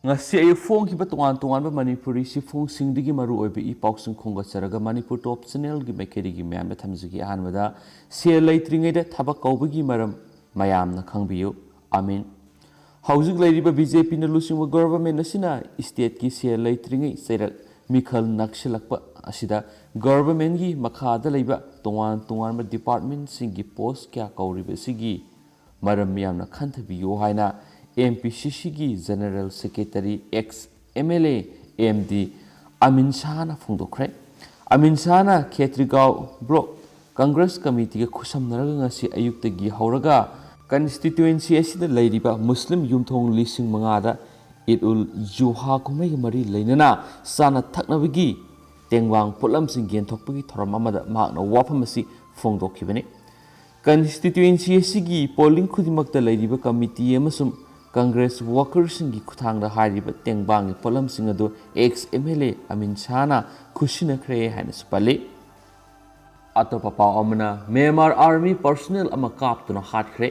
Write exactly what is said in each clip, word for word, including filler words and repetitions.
ꯉꯁꯤ ꯑꯌꯨꯛ ꯐꯣꯡꯈꯤꯕ ꯇꯣꯉꯥꯟ ꯇꯣꯉꯥꯟꯕ ꯃꯅꯤꯄꯨꯔꯤ ꯆꯦꯐꯣꯡꯁꯤꯡꯗꯒꯤ ꯃꯔꯨ ꯑꯣꯏꯕ ꯏ ꯄꯥꯎꯁꯤꯡ ꯈꯣꯝꯒꯠꯆꯔꯒ ꯃꯅꯤꯄꯨꯔ ꯇꯣꯞ ꯆꯦꯅꯦꯜꯒꯤ ꯃꯥꯏꯀꯩꯗꯒꯤ ꯃꯌꯥꯝꯗ ꯊꯝꯖꯒꯦ꯫ ꯑꯍꯥꯟꯕꯗ, ꯁꯦꯜ ꯂꯩꯇ꯭ꯔꯤꯉꯩꯗ ꯊꯕꯛ ꯀꯧꯕꯒꯤ ꯃꯔꯝ ꯃꯌꯥꯝꯅ ꯈꯪꯕꯤꯌꯨ꯫ ꯑꯃꯤꯟ꯫ ꯍꯧꯖꯤꯛ ꯂꯩꯔꯤꯕ ꯕꯤ ꯖꯦ ꯄꯤꯅ ꯂꯨꯆꯤꯡꯕ ꯒꯣꯚꯔꯟꯃꯦꯟꯠ ꯑꯁꯤꯅ ꯁ꯭ꯇꯦꯠꯀꯤ ꯁꯦꯜ ꯂꯩꯇ꯭ꯔꯤꯉꯩ ꯆꯩꯔꯛ ꯃꯤꯈꯜ ꯅꯛꯁꯤꯜꯂꯛꯄ ꯑꯁꯤꯗ ꯒꯣꯚꯔꯟꯃꯦꯟꯠꯀꯤ ꯃꯈꯥꯗ ꯂꯩꯕ ꯇꯣꯉꯥꯟ ꯇꯣꯉꯥꯟꯕ ꯗꯤꯄꯥꯔꯠꯃꯦꯟꯠꯁꯤꯡꯒꯤ ꯄꯣꯁ ꯀꯌꯥ ꯀꯧꯔꯤꯕ ꯑꯁꯤꯒꯤ ꯃꯔꯝ ꯌꯥꯝꯅ ꯈꯟꯊꯕꯤꯌꯨ ꯍꯥꯏꯅ ꯑꯦꯝ ꯄꯤ ꯁꯤ ꯁꯤꯒꯤ general secretary ex M L A M D Amin ꯁꯥꯍꯅ ꯐꯣꯡꯗꯣꯛꯈ꯭ꯔꯦ꯫ ꯑꯃꯤꯟ ꯁꯥꯍꯅ ꯈꯦꯇ꯭ꯔꯤꯒꯥꯎ ꯕ꯭ꯂꯣꯛ ꯀꯪꯒ꯭ꯔꯦꯁ ꯀꯃꯤꯇꯤꯒ ꯈꯨꯠꯁꯝꯅꯔꯒ ꯉꯁꯤ ꯑꯌꯨꯛꯇꯒꯤ ꯍꯧꯔꯒ ꯀꯟꯁꯇꯤꯇ꯭ꯋꯦꯟꯁꯤ ꯑꯁꯤꯗ ꯂꯩꯔꯤꯕ ꯃꯨꯁꯂꯤꯝ ꯌꯨꯝꯊꯣꯡ ꯂꯤꯁꯤꯡ ꯃꯉꯥꯗ ꯏꯗ ꯎꯜ ꯖꯨꯍꯥ ꯀꯨꯝꯍꯩꯒ ꯃꯔꯤ ꯂꯩꯅꯅ ꯆꯥꯅ ꯊꯛꯅꯕꯒꯤ ꯇꯦꯡꯕꯥꯡ ꯄꯣꯠꯂꯝꯁꯤꯡ ꯌꯦꯟꯊꯣꯛꯄꯒꯤ ꯊꯧꯔꯝ ꯑꯃꯗ ꯃꯍꯥꯛꯅ ꯋꯥꯐꯝ ꯑꯁꯤ ꯐꯣꯡꯗꯣꯛꯈꯤꯕꯅꯤ꯫ ꯀꯟꯁꯇꯤꯇ꯭ꯋꯦꯟꯁꯤ ꯑꯁꯤꯒꯤ ꯄꯣꯂꯤꯡ ꯈꯨꯗꯤꯡꯃꯛꯇ ꯂꯩꯔꯤꯕ ꯀꯃꯤꯇꯤ ꯑꯃꯁꯨꯡ ꯀꯪꯒ꯭ꯔꯦꯁ ꯋꯥꯀꯔꯁꯤꯡꯒꯤ ꯈꯨꯠꯊꯥꯡꯗ ꯍꯥꯏꯔꯤꯕ ꯇꯦꯡꯕꯥꯡꯒꯤ ꯄꯣꯠꯂꯝꯁꯤꯡ ꯑꯗꯨ ex M L A Amin ꯁꯥꯍꯅ ꯈꯨꯠꯁꯤꯟꯅꯈ꯭ꯔꯦ ꯍꯥꯏꯅꯁꯨ ꯄꯜꯂꯤ꯫ ꯑꯇꯣꯞꯄ ꯄꯥꯎ ꯑꯃꯅ, ꯃ꯭ꯌꯥꯟꯃꯥꯔ ꯑꯥꯔꯃꯤ ꯄꯔꯁꯣꯅꯦꯜ ꯑꯃ ꯀꯥꯞꯇꯨꯅ ꯍꯥꯠꯈ꯭ꯔꯦ꯫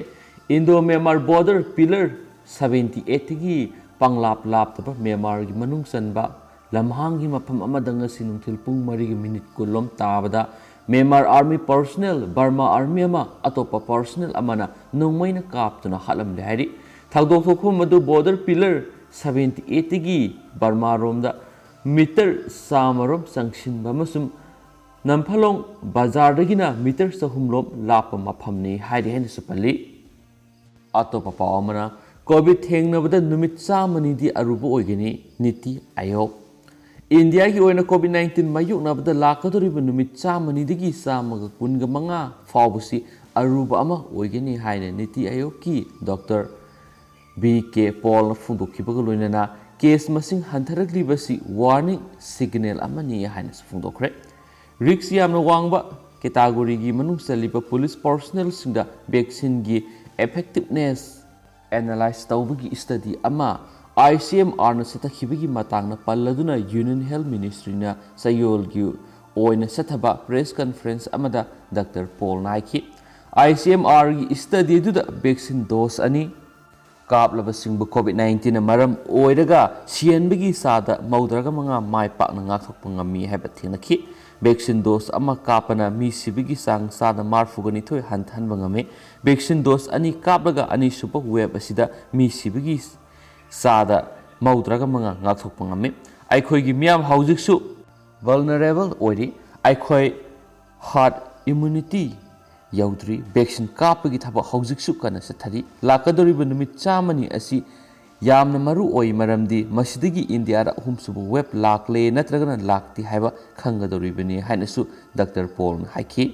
Indo Myanmar border pillar seventy ꯑꯩꯠꯇꯒꯤ ꯄꯪꯂꯥꯞ ꯂꯥꯞꯇꯕ ꯃ꯭ꯌꯥꯟꯃꯥꯔꯒꯤ ꯃꯅꯨꯡ ꯆꯟꯕ ꯂꯝꯍꯥꯡꯒꯤ ꯃꯐꯝ ꯑꯃꯗ ꯉꯁꯤ ꯅꯨꯡꯊꯤꯜ ꯄꯨꯡ ꯃꯔꯤꯒꯤ ꯃꯤꯅꯤꯠ ꯀꯨꯟꯂꯣꯝ ꯇꯥꯕꯗ ꯃ꯭ꯌꯥꯟꯃꯥꯔ ꯑꯥꯔꯃꯤ ꯄꯔꯁꯣꯅꯦꯜ, ꯕꯔꯃꯥ ꯑꯥꯔꯃꯤ ꯑꯃ, ꯑꯇꯣꯞꯄ ꯄꯔꯁꯣꯅꯦꯜ ꯑꯃꯅ ꯅꯣꯡꯃꯩꯅ ꯀꯥꯞꯇꯨꯅ ꯍꯥꯠꯂꯝꯂꯦ ꯍꯥꯏꯔꯤ꯫ ꯊꯧꯗꯣꯛ ꯊꯣꯛꯐꯝ ꯑꯗꯨ ꯕꯣꯔꯗꯔ ꯄꯤꯂꯔ ꯁꯚꯦꯟꯇꯤ ꯑꯩꯠꯇꯒꯤ ꯕꯔꯃꯥꯔꯣꯝꯗ ꯃꯤꯇꯔ ꯆꯥꯝꯃꯔꯣꯝ ꯆꯪꯁꯤꯟꯕ ꯑꯃꯁꯨꯡ ꯅꯝꯐꯂꯣꯡ ꯕꯖꯥꯔꯗꯒꯤꯅ ꯃꯤꯇꯔ ꯆꯍꯨꯝꯔꯣꯝ ꯂꯥꯞꯄ ꯃꯐꯝꯅꯤ ꯍꯥꯏꯔꯤ ꯍꯥꯏꯅꯁꯨ ꯄꯜꯂꯤ꯫ ꯑꯇꯣꯞꯄ ꯄꯥꯎ ꯑꯃꯅ, ꯀꯣꯚꯤꯗ ꯊꯦꯡꯅꯕꯗ ꯅꯨꯃꯤꯠ ꯆꯥꯝꯃꯅꯤꯗꯤ ꯑꯔꯨꯕ ꯑꯣꯏꯒꯅꯤ, ꯅꯤꯇꯤ ꯑꯥꯌꯣꯒ꯫ ꯏꯟꯗꯤꯌꯥꯒꯤ ꯑꯣꯏꯅ ꯀꯣꯚꯤꯗ ꯅꯥꯏꯟꯇꯤꯟ ꯃꯥꯌꯣꯛꯅꯕꯗ ꯂꯥꯛꯀꯗꯧꯔꯤꯕ ꯅꯨꯃꯤꯠ ꯆꯥꯝꯃꯅꯤꯗꯒꯤ ꯆꯥꯝꯃꯒ ꯀꯨꯟꯒ ꯃꯉꯥ ꯐꯥꯎꯕꯁꯤ ꯑꯔꯨꯕ ꯑꯃ ꯑꯣꯏꯒꯅꯤ ꯍꯥꯏꯅ ꯅꯤꯇꯤ ꯑꯥꯌꯣꯒꯀꯤ ꯗꯣꯛꯇꯔ ꯕꯤ ꯀꯦ ꯄꯣꯜꯅ ꯐꯣꯡꯗꯣꯛꯈꯤꯕꯒ ꯂꯣꯏꯅꯅ ꯀꯦꯁ ꯃꯁꯤꯡ ꯍꯟꯊꯔꯛꯂꯤꯕꯁꯤ ꯋꯥꯔꯅꯤꯡ ꯁꯤꯒꯅꯦꯜ ꯑꯃꯅꯤ ꯍꯥꯏꯅꯁꯨ ꯐꯣꯡꯗꯣꯛꯈ꯭ꯔꯦ꯫ ꯔꯤꯛꯁ ꯌꯥꯝꯅ ꯋꯥꯡꯕ ꯀꯦꯇꯥꯒꯣꯔꯤꯒꯤ ꯃꯅꯨꯡ ꯆꯜꯂꯤꯕ ꯄꯨꯂꯤꯁ ꯄꯔꯁꯣꯅꯦꯜꯁꯤꯡꯗ ꯚꯦꯛꯁꯤꯟꯒꯤ ꯏꯐꯦꯛꯇꯤꯕꯅꯦꯁ ꯑꯦꯅꯥꯂꯥꯏꯖ ꯇꯧꯕꯒꯤ ꯁ꯭ꯇꯗꯤ ꯑꯃ ꯑꯥꯏ ꯁꯤ ꯑꯦꯝ ꯑꯥꯔꯅ ꯆꯠꯊꯈꯤꯕꯒꯤ ꯃꯇꯥꯡꯗ ꯄꯜꯂꯗꯨꯅ ꯌꯨꯅꯤꯌꯟ ꯍꯦꯜꯊ ꯃꯤꯅꯤꯁꯇ꯭ꯔꯤꯅ ꯆꯌꯣꯜꯒꯤ ꯑꯣꯏꯅ ꯆꯠꯊꯕ ꯄ꯭ꯔꯦꯁ ꯀꯟꯐꯔꯦꯟꯁ ꯑꯃꯗ ꯗꯥꯛꯇꯔ ꯄꯣꯜꯅ ꯍꯥꯏꯈꯤ, ꯑꯥꯏ ꯁꯤ ꯑꯦꯝ ꯑꯥꯔꯒꯤ ꯁ꯭ꯇꯗꯤ ꯑꯗꯨꯗ ꯚꯦꯛꯁꯤꯟ ꯗꯣꯁ ꯑꯅꯤ, ꯀꯥꯞꯂꯕꯁꯤꯡꯕꯨ COVID nineteen ꯅ ꯃꯔꯝ ꯑꯣꯏꯔꯒ ꯁꯤꯍꯟꯕꯒꯤ ꯆꯥꯗ ꯃꯧꯗ꯭ꯔꯥꯒ ꯃꯉꯥ ꯃꯥꯏ ꯄꯥꯛꯅ ꯉꯥꯛꯊꯣꯛꯄ ꯉꯝꯃꯤ ꯍꯥꯏꯕ ꯊꯦꯡꯅꯈꯤ꯫ Vaccine dose ꯑꯃ ꯀꯥꯞꯄꯅ ꯃꯤ ꯁꯤꯕꯒꯤ ꯆꯥꯡ ꯆꯥꯗ ꯃꯔꯤꯐꯨꯒ ꯅꯤꯊꯣꯏ ꯍꯟꯊꯍꯟꯕ ꯉꯝꯃꯤ꯫ Vaccine dose ꯑꯅꯤ ꯀꯥꯞꯂꯒ ꯑꯅꯤꯁꯨꯕ wave ꯑꯁꯤꯗ ꯃꯤ ꯁꯤꯕꯒꯤ ꯆꯥꯗ ꯃꯧꯗ꯭ꯔꯥꯒ ꯃꯉꯥ ꯉꯥꯛꯊꯣꯛꯄ ꯉꯝꯃꯤ꯫ ꯑꯩꯈꯣꯏꯒꯤ ꯃꯤꯌꯥꯝ ꯍꯧꯖꯤꯛꯁꯨ vulnerable ꯑꯣꯏꯔꯤ꯫ ꯑꯩꯈꯣꯏ herd immunity ꯌꯧꯗ꯭ꯔꯤ꯫ Vaccine ꯀꯥꯞꯄꯒꯤ ꯊꯕꯛ ꯍꯧꯖꯤꯛꯁꯨ ꯀꯟꯅ ꯆꯠꯊꯔꯤ꯫ ꯂꯥꯛꯀꯗꯧꯔꯤꯕ ꯅꯨꯃꯤꯠ ꯆꯥꯝꯃꯅꯤ ꯑꯁꯤ ꯌꯥꯝꯅ ꯃꯔꯨ ꯑꯣꯏ, ꯃꯔꯝꯗꯤ ꯃꯁꯤꯗꯒꯤ ꯏꯟꯗꯤꯌꯥꯗ ꯑꯍꯨꯝꯁꯨꯕ wave ꯂꯥꯛꯂꯦ ꯅꯠꯇ꯭ꯔꯒꯅ ꯂꯥꯛꯇꯦ ꯍꯥꯏꯕ ꯈꯪꯒꯗꯧꯔꯤꯕꯅꯤ ꯍꯥꯏꯅꯁꯨ ꯗꯥꯛꯇꯔ ꯄꯣꯜꯅ ꯍꯥꯏꯈꯤ꯫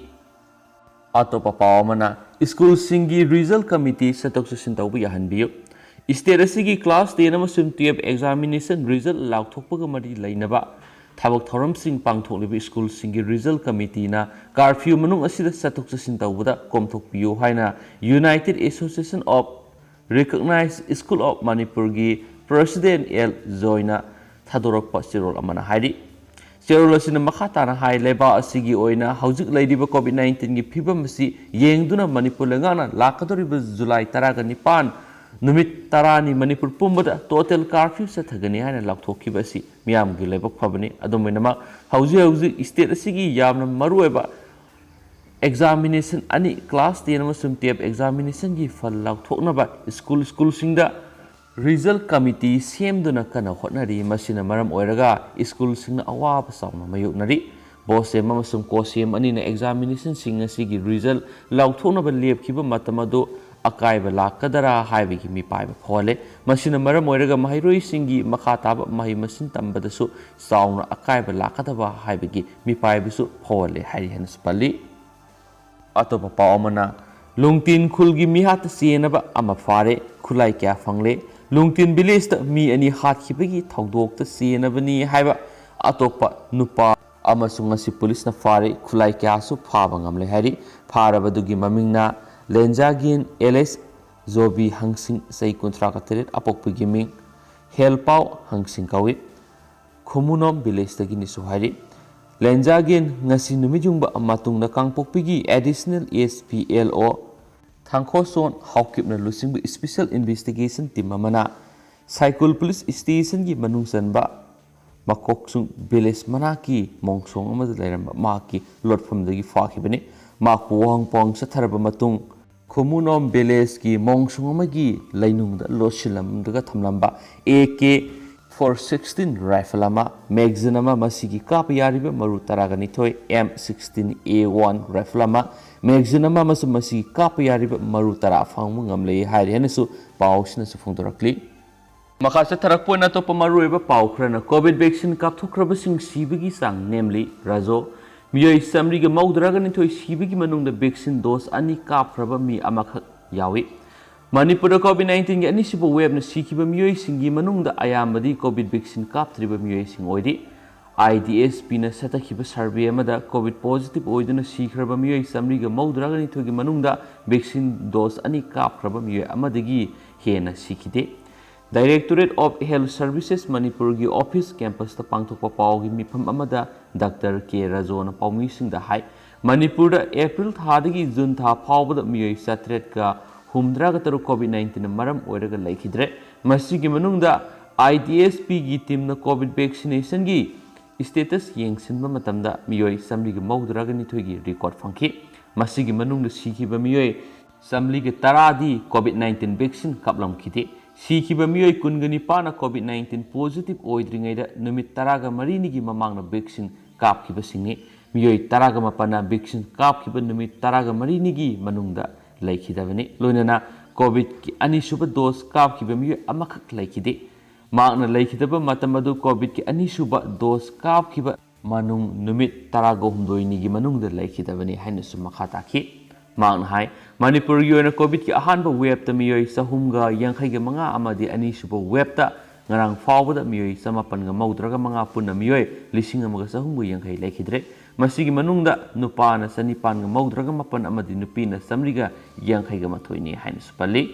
ꯑꯇꯣꯞꯄ ꯄꯥꯎ ꯑꯃꯅ, ꯁ꯭ꯀꯨꯜꯁꯤꯡꯒꯤ result committee ꯆꯠꯊꯣꯛ ꯆꯠꯁꯤꯟ ꯇꯧꯕ ꯌꯥꯍꯟꯕꯤꯌꯨ꯫ State ꯑꯁꯤꯒꯤ class ten ꯑꯃꯁꯨꯡ twelve examination result ꯂꯥꯎꯊꯣꯛꯄꯒ ꯃꯔꯤ ꯂꯩꯅꯕ ꯊꯕꯛ ꯊꯧꯔꯝꯁꯤꯡ ꯄꯥꯡꯊꯣꯛꯂꯤꯕ ꯁ꯭ꯀꯨꯜꯁꯤꯡꯒꯤ result committee ꯅ curfew ꯃꯅꯨꯡ ꯑꯁꯤꯗ ꯆꯠꯊꯣꯛ ꯆꯠꯁꯤꯟ ꯇꯧꯕꯗ ꯀꯣꯝꯊꯣꯛꯄꯤꯌꯨ ꯍꯥꯏꯅ United Association of Recognized School of Manipur ꯒꯤ president ꯑꯦꯜ ꯖꯣꯏꯅ ꯊꯥꯗꯣꯔꯛꯄ ꯆꯦꯔꯣꯜ ꯑꯃꯅ ꯍꯥꯏꯔꯤ꯫ ꯆꯦꯔꯣꯜ ꯑꯁꯤꯅ ꯃꯈꯥ ꯇꯥꯅ ꯍꯥꯏ, ꯂꯩꯕꯥꯛ ꯑꯁꯤꯒꯤ ꯑꯣꯏꯅ ꯍꯧꯖꯤꯛ ꯂꯩꯔꯤꯕ COVID nineteen ꯒꯤ ꯐꯤꯕꯝ ꯑꯁꯤ ꯌꯦꯡꯗꯨꯅ ꯃꯅꯤꯄꯨꯔ ꯂꯩꯉꯥꯛꯅ ꯂꯥꯛꯀꯗꯧꯔꯤꯕ ꯖꯨꯂꯥꯏ ꯇꯔꯥꯒ ꯅꯤꯄꯥꯟ ꯅꯨꯃꯤꯠ ꯇꯔꯥꯅꯤ ꯃꯅꯤꯄꯨꯔ ꯄꯨꯝꯕꯗ total curfew ꯆꯠꯊꯒꯅꯤ ꯍꯥꯏꯅ ꯂꯥꯎꯊꯣꯛꯈꯤꯕ ꯑꯁꯤ ꯃꯤꯌꯥꯝꯒꯤ ꯂꯥꯏꯕꯛ ꯐꯕꯅꯤ꯫ ꯑꯗꯨꯝ ꯑꯣꯏꯅꯃꯛ, ꯍꯧꯖꯤꯛ ꯍꯧꯖꯤꯛ state ꯑꯁꯤꯒꯤ ꯌꯥꯝꯅ ꯃꯔꯨꯑꯣꯏꯕ examination ꯑꯅꯤ, class ten ꯑꯃꯁꯨꯡ twelve examination ꯒꯤ ꯐꯜ ꯂꯥꯎꯊꯣꯛꯅꯕ ꯁ꯭ꯀꯨꯜ, ꯁ꯭ꯀꯨꯜꯁꯤꯡꯗ result committee ꯁꯦꯝꯗꯨꯅ ꯀꯟꯅ ꯍꯣꯠꯅꯔꯤ꯫ ꯃꯁꯤꯅ ꯃꯔꯝ ꯑꯣꯏꯔꯒ ꯁ꯭ꯀꯨꯜꯁꯤꯡꯅ ꯑꯋꯥꯕ ꯆꯥꯎꯅ ꯃꯥꯌꯣꯛꯅꯔꯤ꯫ ꯕꯣꯁꯦꯝ ꯑꯃꯁꯨꯡ ꯀꯣꯁꯦꯝ ꯑꯅꯤꯅ examination ꯁꯤꯡ ꯑꯁꯤꯒꯤ result ꯂꯥꯎꯊꯣꯛꯅꯕ ꯂꯦꯞꯈꯤꯕ ꯃꯇꯝ ꯑꯗꯨ ꯑꯀꯥꯏꯕ ꯂꯥꯛꯀꯗꯔꯥ ꯍꯥꯏꯕꯒꯤ ꯃꯤꯄꯥꯏꯕ ꯐꯥꯎꯍꯜꯂꯦ꯫ ꯃꯁꯤꯅ ꯃꯔꯝ ꯑꯣꯏꯔꯒ ꯃꯍꯩꯔꯣꯏꯁꯤꯡꯒꯤ ꯃꯈꯥ ꯇꯥꯕ ꯃꯍꯩ ꯃꯁꯤꯡ ꯇꯝꯕꯗꯁꯨ ꯆꯥꯎꯅ ꯑꯀꯥꯏꯕ ꯂꯥꯛꯀꯗꯕ ꯍꯥꯏꯕꯒꯤ ꯃꯤꯄꯥꯏꯕꯁꯨ ꯐꯥꯎꯍꯜꯂꯦ ꯍꯥꯏꯔꯤ ꯍꯥꯏꯅꯁꯨ ꯄꯜꯂꯤ꯫ ꯑꯇꯣꯞꯄ ꯄꯥꯎ ꯑꯃꯅ, ꯂꯣꯡꯇꯤꯟ ꯈꯨꯜꯒꯤ ꯃꯤꯍꯥꯠꯇ ꯆꯦꯟꯅꯕ ꯑꯃ ꯐꯥꯔꯦ, ꯈꯨꯠꯂꯥꯏ ꯀꯌꯥ ꯐꯪꯂꯦ꯫ ꯂꯣꯡꯇꯤꯟ village ꯇ ꯃꯤ ꯑꯅꯤ ꯍꯥꯠꯈꯤꯕꯒꯤ ꯊꯧꯗꯣꯛꯇ ꯆꯦꯟꯅꯕꯅꯤ ꯍꯥꯏꯕ ꯑꯇꯣꯞꯄ ꯅꯨꯄꯥ ꯑꯃꯁꯨ ꯉꯁꯤ ꯄꯨꯂꯤꯁꯅ ꯐꯥꯔꯦ, ꯈꯨꯠꯂꯥꯏ ꯀꯌꯥꯁꯨ ꯐꯥꯕ ꯉꯝꯂꯦ ꯍꯥꯏꯔꯤ꯫ ꯐꯥꯔꯕꯗꯨꯒꯤ ꯃꯃꯤꯡꯅ ꯂꯦꯟꯖꯥꯒꯤꯟ ꯑꯦꯂꯦꯁ ꯖꯣꯕꯤ ꯍꯪꯁꯤꯡ, ꯆꯍꯤ ꯀꯨꯟꯊ꯭ꯔꯥꯒ ꯇꯔꯦꯠ, ꯑꯄꯣꯛꯄꯒꯤ ꯃꯤꯡ ꯍꯦꯜꯄꯥꯎ ꯍꯪꯁꯤꯡ ꯀꯧꯏ꯫ ꯈꯨꯃꯨꯅꯣꯝ village ꯇꯒꯤꯅꯤꯁꯨ ꯍꯥꯏꯔꯤ꯫ ꯂꯦꯟꯖꯥꯒꯤꯟ ꯉꯁꯤ ꯅꯨꯃꯤꯠ ꯌꯨꯡꯕ ꯃꯇꯨꯡꯗ ꯀꯥꯡꯄꯣꯛꯄꯤꯒꯤ additional S P L O ꯊꯥꯡꯈꯣꯆꯣꯟ ꯍꯥꯎꯀꯤꯞꯅ ꯂꯨꯆꯤꯡꯕ Special Investigation Team ꯑꯃꯅ ꯁꯥꯏꯀꯨꯜ Police Station ꯒꯤ ꯃꯅꯨꯡ ꯆꯟꯕ ꯃꯀꯣꯛꯆꯨꯡ village ꯃꯅꯥꯛꯀꯤ ꯃꯣꯡꯁꯣꯡ ꯑꯃꯗ ꯂꯩꯔꯝꯕ ꯃꯍꯥꯛꯀꯤ ꯂꯣꯠꯐꯝꯗꯒꯤ ꯐꯥꯈꯤꯕꯅꯤ꯫ ꯃꯍꯥꯛꯄꯨ ꯋꯥꯍꯪ ꯄꯥꯎꯍꯪ ꯆꯠꯊꯔꯕ ꯃꯇꯨꯡ, ꯈꯨꯃꯨꯅꯣꯝ village ꯀꯤ ꯃꯣꯡꯁꯣꯡ ꯑꯃꯒꯤ ꯂꯩꯅꯨꯡꯗ ꯂꯣꯠꯁꯤꯜꯂꯝꯂꯒ ꯊꯝꯂꯝꯕ A K four sixteen rifle ꯑꯃ, magazine ꯑꯃ, ꯃꯁꯤꯒꯤ ꯀꯥꯞꯄ ꯌꯥꯔꯤꯕ ꯃꯔꯨ ꯇꯔꯥꯒ ꯅꯤꯊꯣꯏ, M sixteen A one rifle ꯑꯃ, magazine ꯑꯃ ꯑꯃꯁꯨꯡ ꯃꯁꯤꯒꯤ ꯀꯥꯞꯄ ꯌꯥꯔꯤꯕ ꯃꯔꯨ ꯇꯔꯥ ꯐꯪꯕ ꯉꯝꯂꯦ ꯍꯥꯏꯔꯤ ꯍꯥꯏꯅꯁꯨ ꯄꯥꯎꯁꯤꯅꯁꯨ ꯐꯣꯡꯗꯣꯔꯛꯂꯤ꯫ ꯃꯈꯥ ꯆꯠꯊꯔꯛꯄ ꯑꯣꯏꯅ ꯑꯇꯣꯞꯄ ꯃꯔꯨꯑꯣꯏꯕ ꯄꯥꯎ ꯈꯔꯅ COVID vaccine ꯀꯥꯞꯊꯣꯛꯈ꯭ꯔꯕꯁꯤꯡ ꯁꯤꯕꯒꯤ ꯆꯥꯡ ꯅꯦꯝꯂꯤ꯫ ꯔꯥꯖꯣ, ꯃꯤꯑꯣꯏ ꯆꯥꯃꯔꯤꯒ ꯃꯧꯗ꯭ꯔꯥꯒ ꯅꯤꯊꯣꯏ ꯁꯤꯕꯒꯤ ꯃꯅꯨꯡꯗ vaccine dose ꯑꯅꯤ ꯀꯥꯞꯈ꯭ꯔꯕ ꯃꯤ ꯑꯃꯈꯛ ꯌꯥꯎꯏ꯫ ꯃꯅꯤꯄꯨꯔꯗ COVID nineteen ꯒꯤ ꯑꯅꯤꯁꯨꯕ wave ꯅ ꯁꯤꯈꯤꯕ ꯃꯤꯑꯣꯏꯁꯤꯡꯒꯤ ꯃꯅꯨꯡꯗ ꯑꯌꯥꯝꯕꯗꯤ COVID vaccine ꯀꯥꯞꯇ꯭ꯔꯤꯕ ꯃꯤꯑꯣꯏꯁꯤꯡ ꯑꯣꯏꯔꯤ꯫ IDSP ꯅ ꯆꯠꯊꯈꯤꯕ survey ꯑꯃꯗ COVID positive ꯑꯣꯏꯗꯨꯅ ꯁꯤꯈ꯭ꯔꯕ ꯃꯤꯑꯣꯏ ꯆꯥꯃꯔꯤꯒ ꯃꯧꯗ꯭ꯔꯥꯒ ꯅꯤꯊꯣꯏꯒꯤ ꯃꯅꯨꯡꯗ vaccine dose ꯑꯅꯤ ꯀꯥꯞꯈ꯭ꯔꯕ ꯃꯤꯑꯣꯏ ꯑꯃꯗꯒꯤ ꯍꯦꯟꯅ ꯁꯤꯈꯤꯗꯦ꯫ Directorate of Health Services ꯃꯅꯤꯄꯨꯔꯒꯤ office campus ꯇ ꯄꯥꯡꯊꯣꯛꯄ ꯄꯥꯎꯒꯤ ꯃꯤꯐꯝ ꯑꯃꯗ ꯗꯥꯛꯇꯔ ꯀꯦ ꯔꯥꯖꯣꯅ ꯄꯥꯎꯃꯤꯁꯤꯡꯗ ꯍꯥꯏ, ꯃꯅꯤꯄꯨꯔꯗ April ꯊꯥꯗꯒꯤ June ꯊꯥ ꯐꯥꯎꯕꯗ ꯃꯤꯑꯣꯏ ꯆꯥꯇ꯭ꯔꯦꯠꯀ ꯍꯨꯝꯗ꯭ꯔꯥꯒ ꯇꯔꯨꯛ COVID nineteen ꯅ ꯃꯔꯝ ꯑꯣꯏꯔꯒ ꯂꯩꯈꯤꯗ꯭ꯔꯦ꯫ ꯃꯁꯤꯒꯤ ꯃꯅꯨꯡꯗ IDSP ꯒꯤ team ꯅ COVID vaccination ꯒꯤ status ꯌꯦꯡꯁꯤꯟꯕ ꯃꯇꯝꯗ ꯃꯤꯑꯣꯏ ꯆꯥꯃꯔꯤꯒ ꯃꯧꯗ꯭ꯔꯥꯒ ꯅꯤꯊꯣꯏꯒꯤ record ꯐꯪꯈꯤ꯫ ꯃꯁꯤꯒꯤ ꯃꯅꯨꯡꯗ ꯁꯤꯈꯤꯕ ꯃꯤꯑꯣꯏ ꯆꯥꯃꯔꯤꯒ ꯇꯔꯥꯗꯤ COVID nineteen vaccine ꯀꯥꯞꯂꯝꯈꯤꯗꯦ꯫ ꯁꯤꯈꯤꯕ ꯃꯤꯑꯣꯏ ꯀꯨꯟꯒ ꯅꯤꯄꯥꯟꯅ COVID nineteen positive ꯑꯣꯏꯗ꯭ꯔꯤꯉꯩꯗ ꯅꯨꯃꯤꯠ ꯇꯔꯥꯒ ꯃꯔꯤꯅꯤꯒꯤ ꯃꯃꯥꯡꯗ vaccine ꯀꯥꯞꯈꯤꯕꯁꯤꯡꯅꯤ꯫ ꯃꯤꯑꯣꯏ ꯇꯔꯥꯒ ꯃꯥꯄꯟꯅ vaccine ꯀꯥꯞꯈꯤꯕ ꯅꯨꯃꯤꯠ ꯇꯔꯥꯒ ꯃꯔꯤꯅꯤꯒꯤ ꯃꯅꯨꯡꯗ ꯂꯩꯈꯤꯗꯕꯅꯤ꯫ ꯂꯣꯏꯅꯅ COVID ꯀꯤ ꯑꯅꯤꯁꯨꯕ dose ꯀꯥꯞꯈꯤꯕ ꯃꯤꯑꯣꯏ ꯑꯃꯈꯛ ꯂꯩꯈꯤꯗꯦ꯫ ꯃꯍꯥꯛꯅ ꯂꯩꯈꯤꯗꯕ ꯃꯇꯝ ꯑꯗꯨ COVID ꯀꯤ ꯑꯅꯤꯁꯨꯕ dose ꯀꯥꯞꯈꯤꯕ ꯃꯅꯨꯡ ꯅꯨꯃꯤꯠ ꯇꯔꯥꯒ ꯍꯨꯝꯗꯣꯏꯅꯤꯒꯤ ꯃꯅꯨꯡꯗ ꯂꯩꯈꯤꯗꯕꯅꯤ ꯍꯥꯏꯅꯁꯨ ꯃꯈꯥ ꯇꯥꯈꯤ꯫ ꯃꯍꯥꯛꯅ ꯍꯥꯏ, ꯃꯅꯤꯄꯨꯔꯒꯤ ꯑꯣꯏꯅ COVID ꯀꯤ ꯑꯍꯥꯟꯕ wave ꯇ ꯃꯤꯑꯣꯏ ꯆꯍꯨꯝꯒ ꯌꯥꯡꯈꯩꯒ ꯃꯉꯥ ꯑꯃꯗꯤ ꯑꯅꯤꯁꯨꯕ wave ꯇ ꯉꯔꯥꯡ ꯐꯥꯎꯕꯗ ꯃꯤꯑꯣꯏ ꯆꯃꯥꯄꯟꯒ ꯃꯧꯗ꯭ꯔꯥꯒ ꯃꯉꯥ, ꯄꯨꯟꯅ ꯃꯤꯑꯣꯏ ꯂꯤꯁꯤꯡ ꯑꯃꯒ ꯆꯍꯨꯝꯒ ꯌꯥꯡꯈꯩ ꯂꯩꯈꯤꯗ꯭ꯔꯦ꯫ ꯃꯁꯤꯒꯤ ꯃꯅꯨꯡꯗ ꯅꯨꯄꯥꯅ ꯆꯅꯤꯄꯥꯟꯒ ꯃꯧꯗ꯭ꯔꯥꯒ ꯃꯥꯄꯟ ꯑꯃꯗꯤ ꯅꯨꯄꯤꯅ ꯆꯥꯃꯔꯤꯒ ꯌꯥꯡꯈꯩꯒ ꯃꯥꯊꯣꯏꯅꯤ ꯍꯥꯏꯅꯁꯨ ꯄꯜꯂꯤ꯫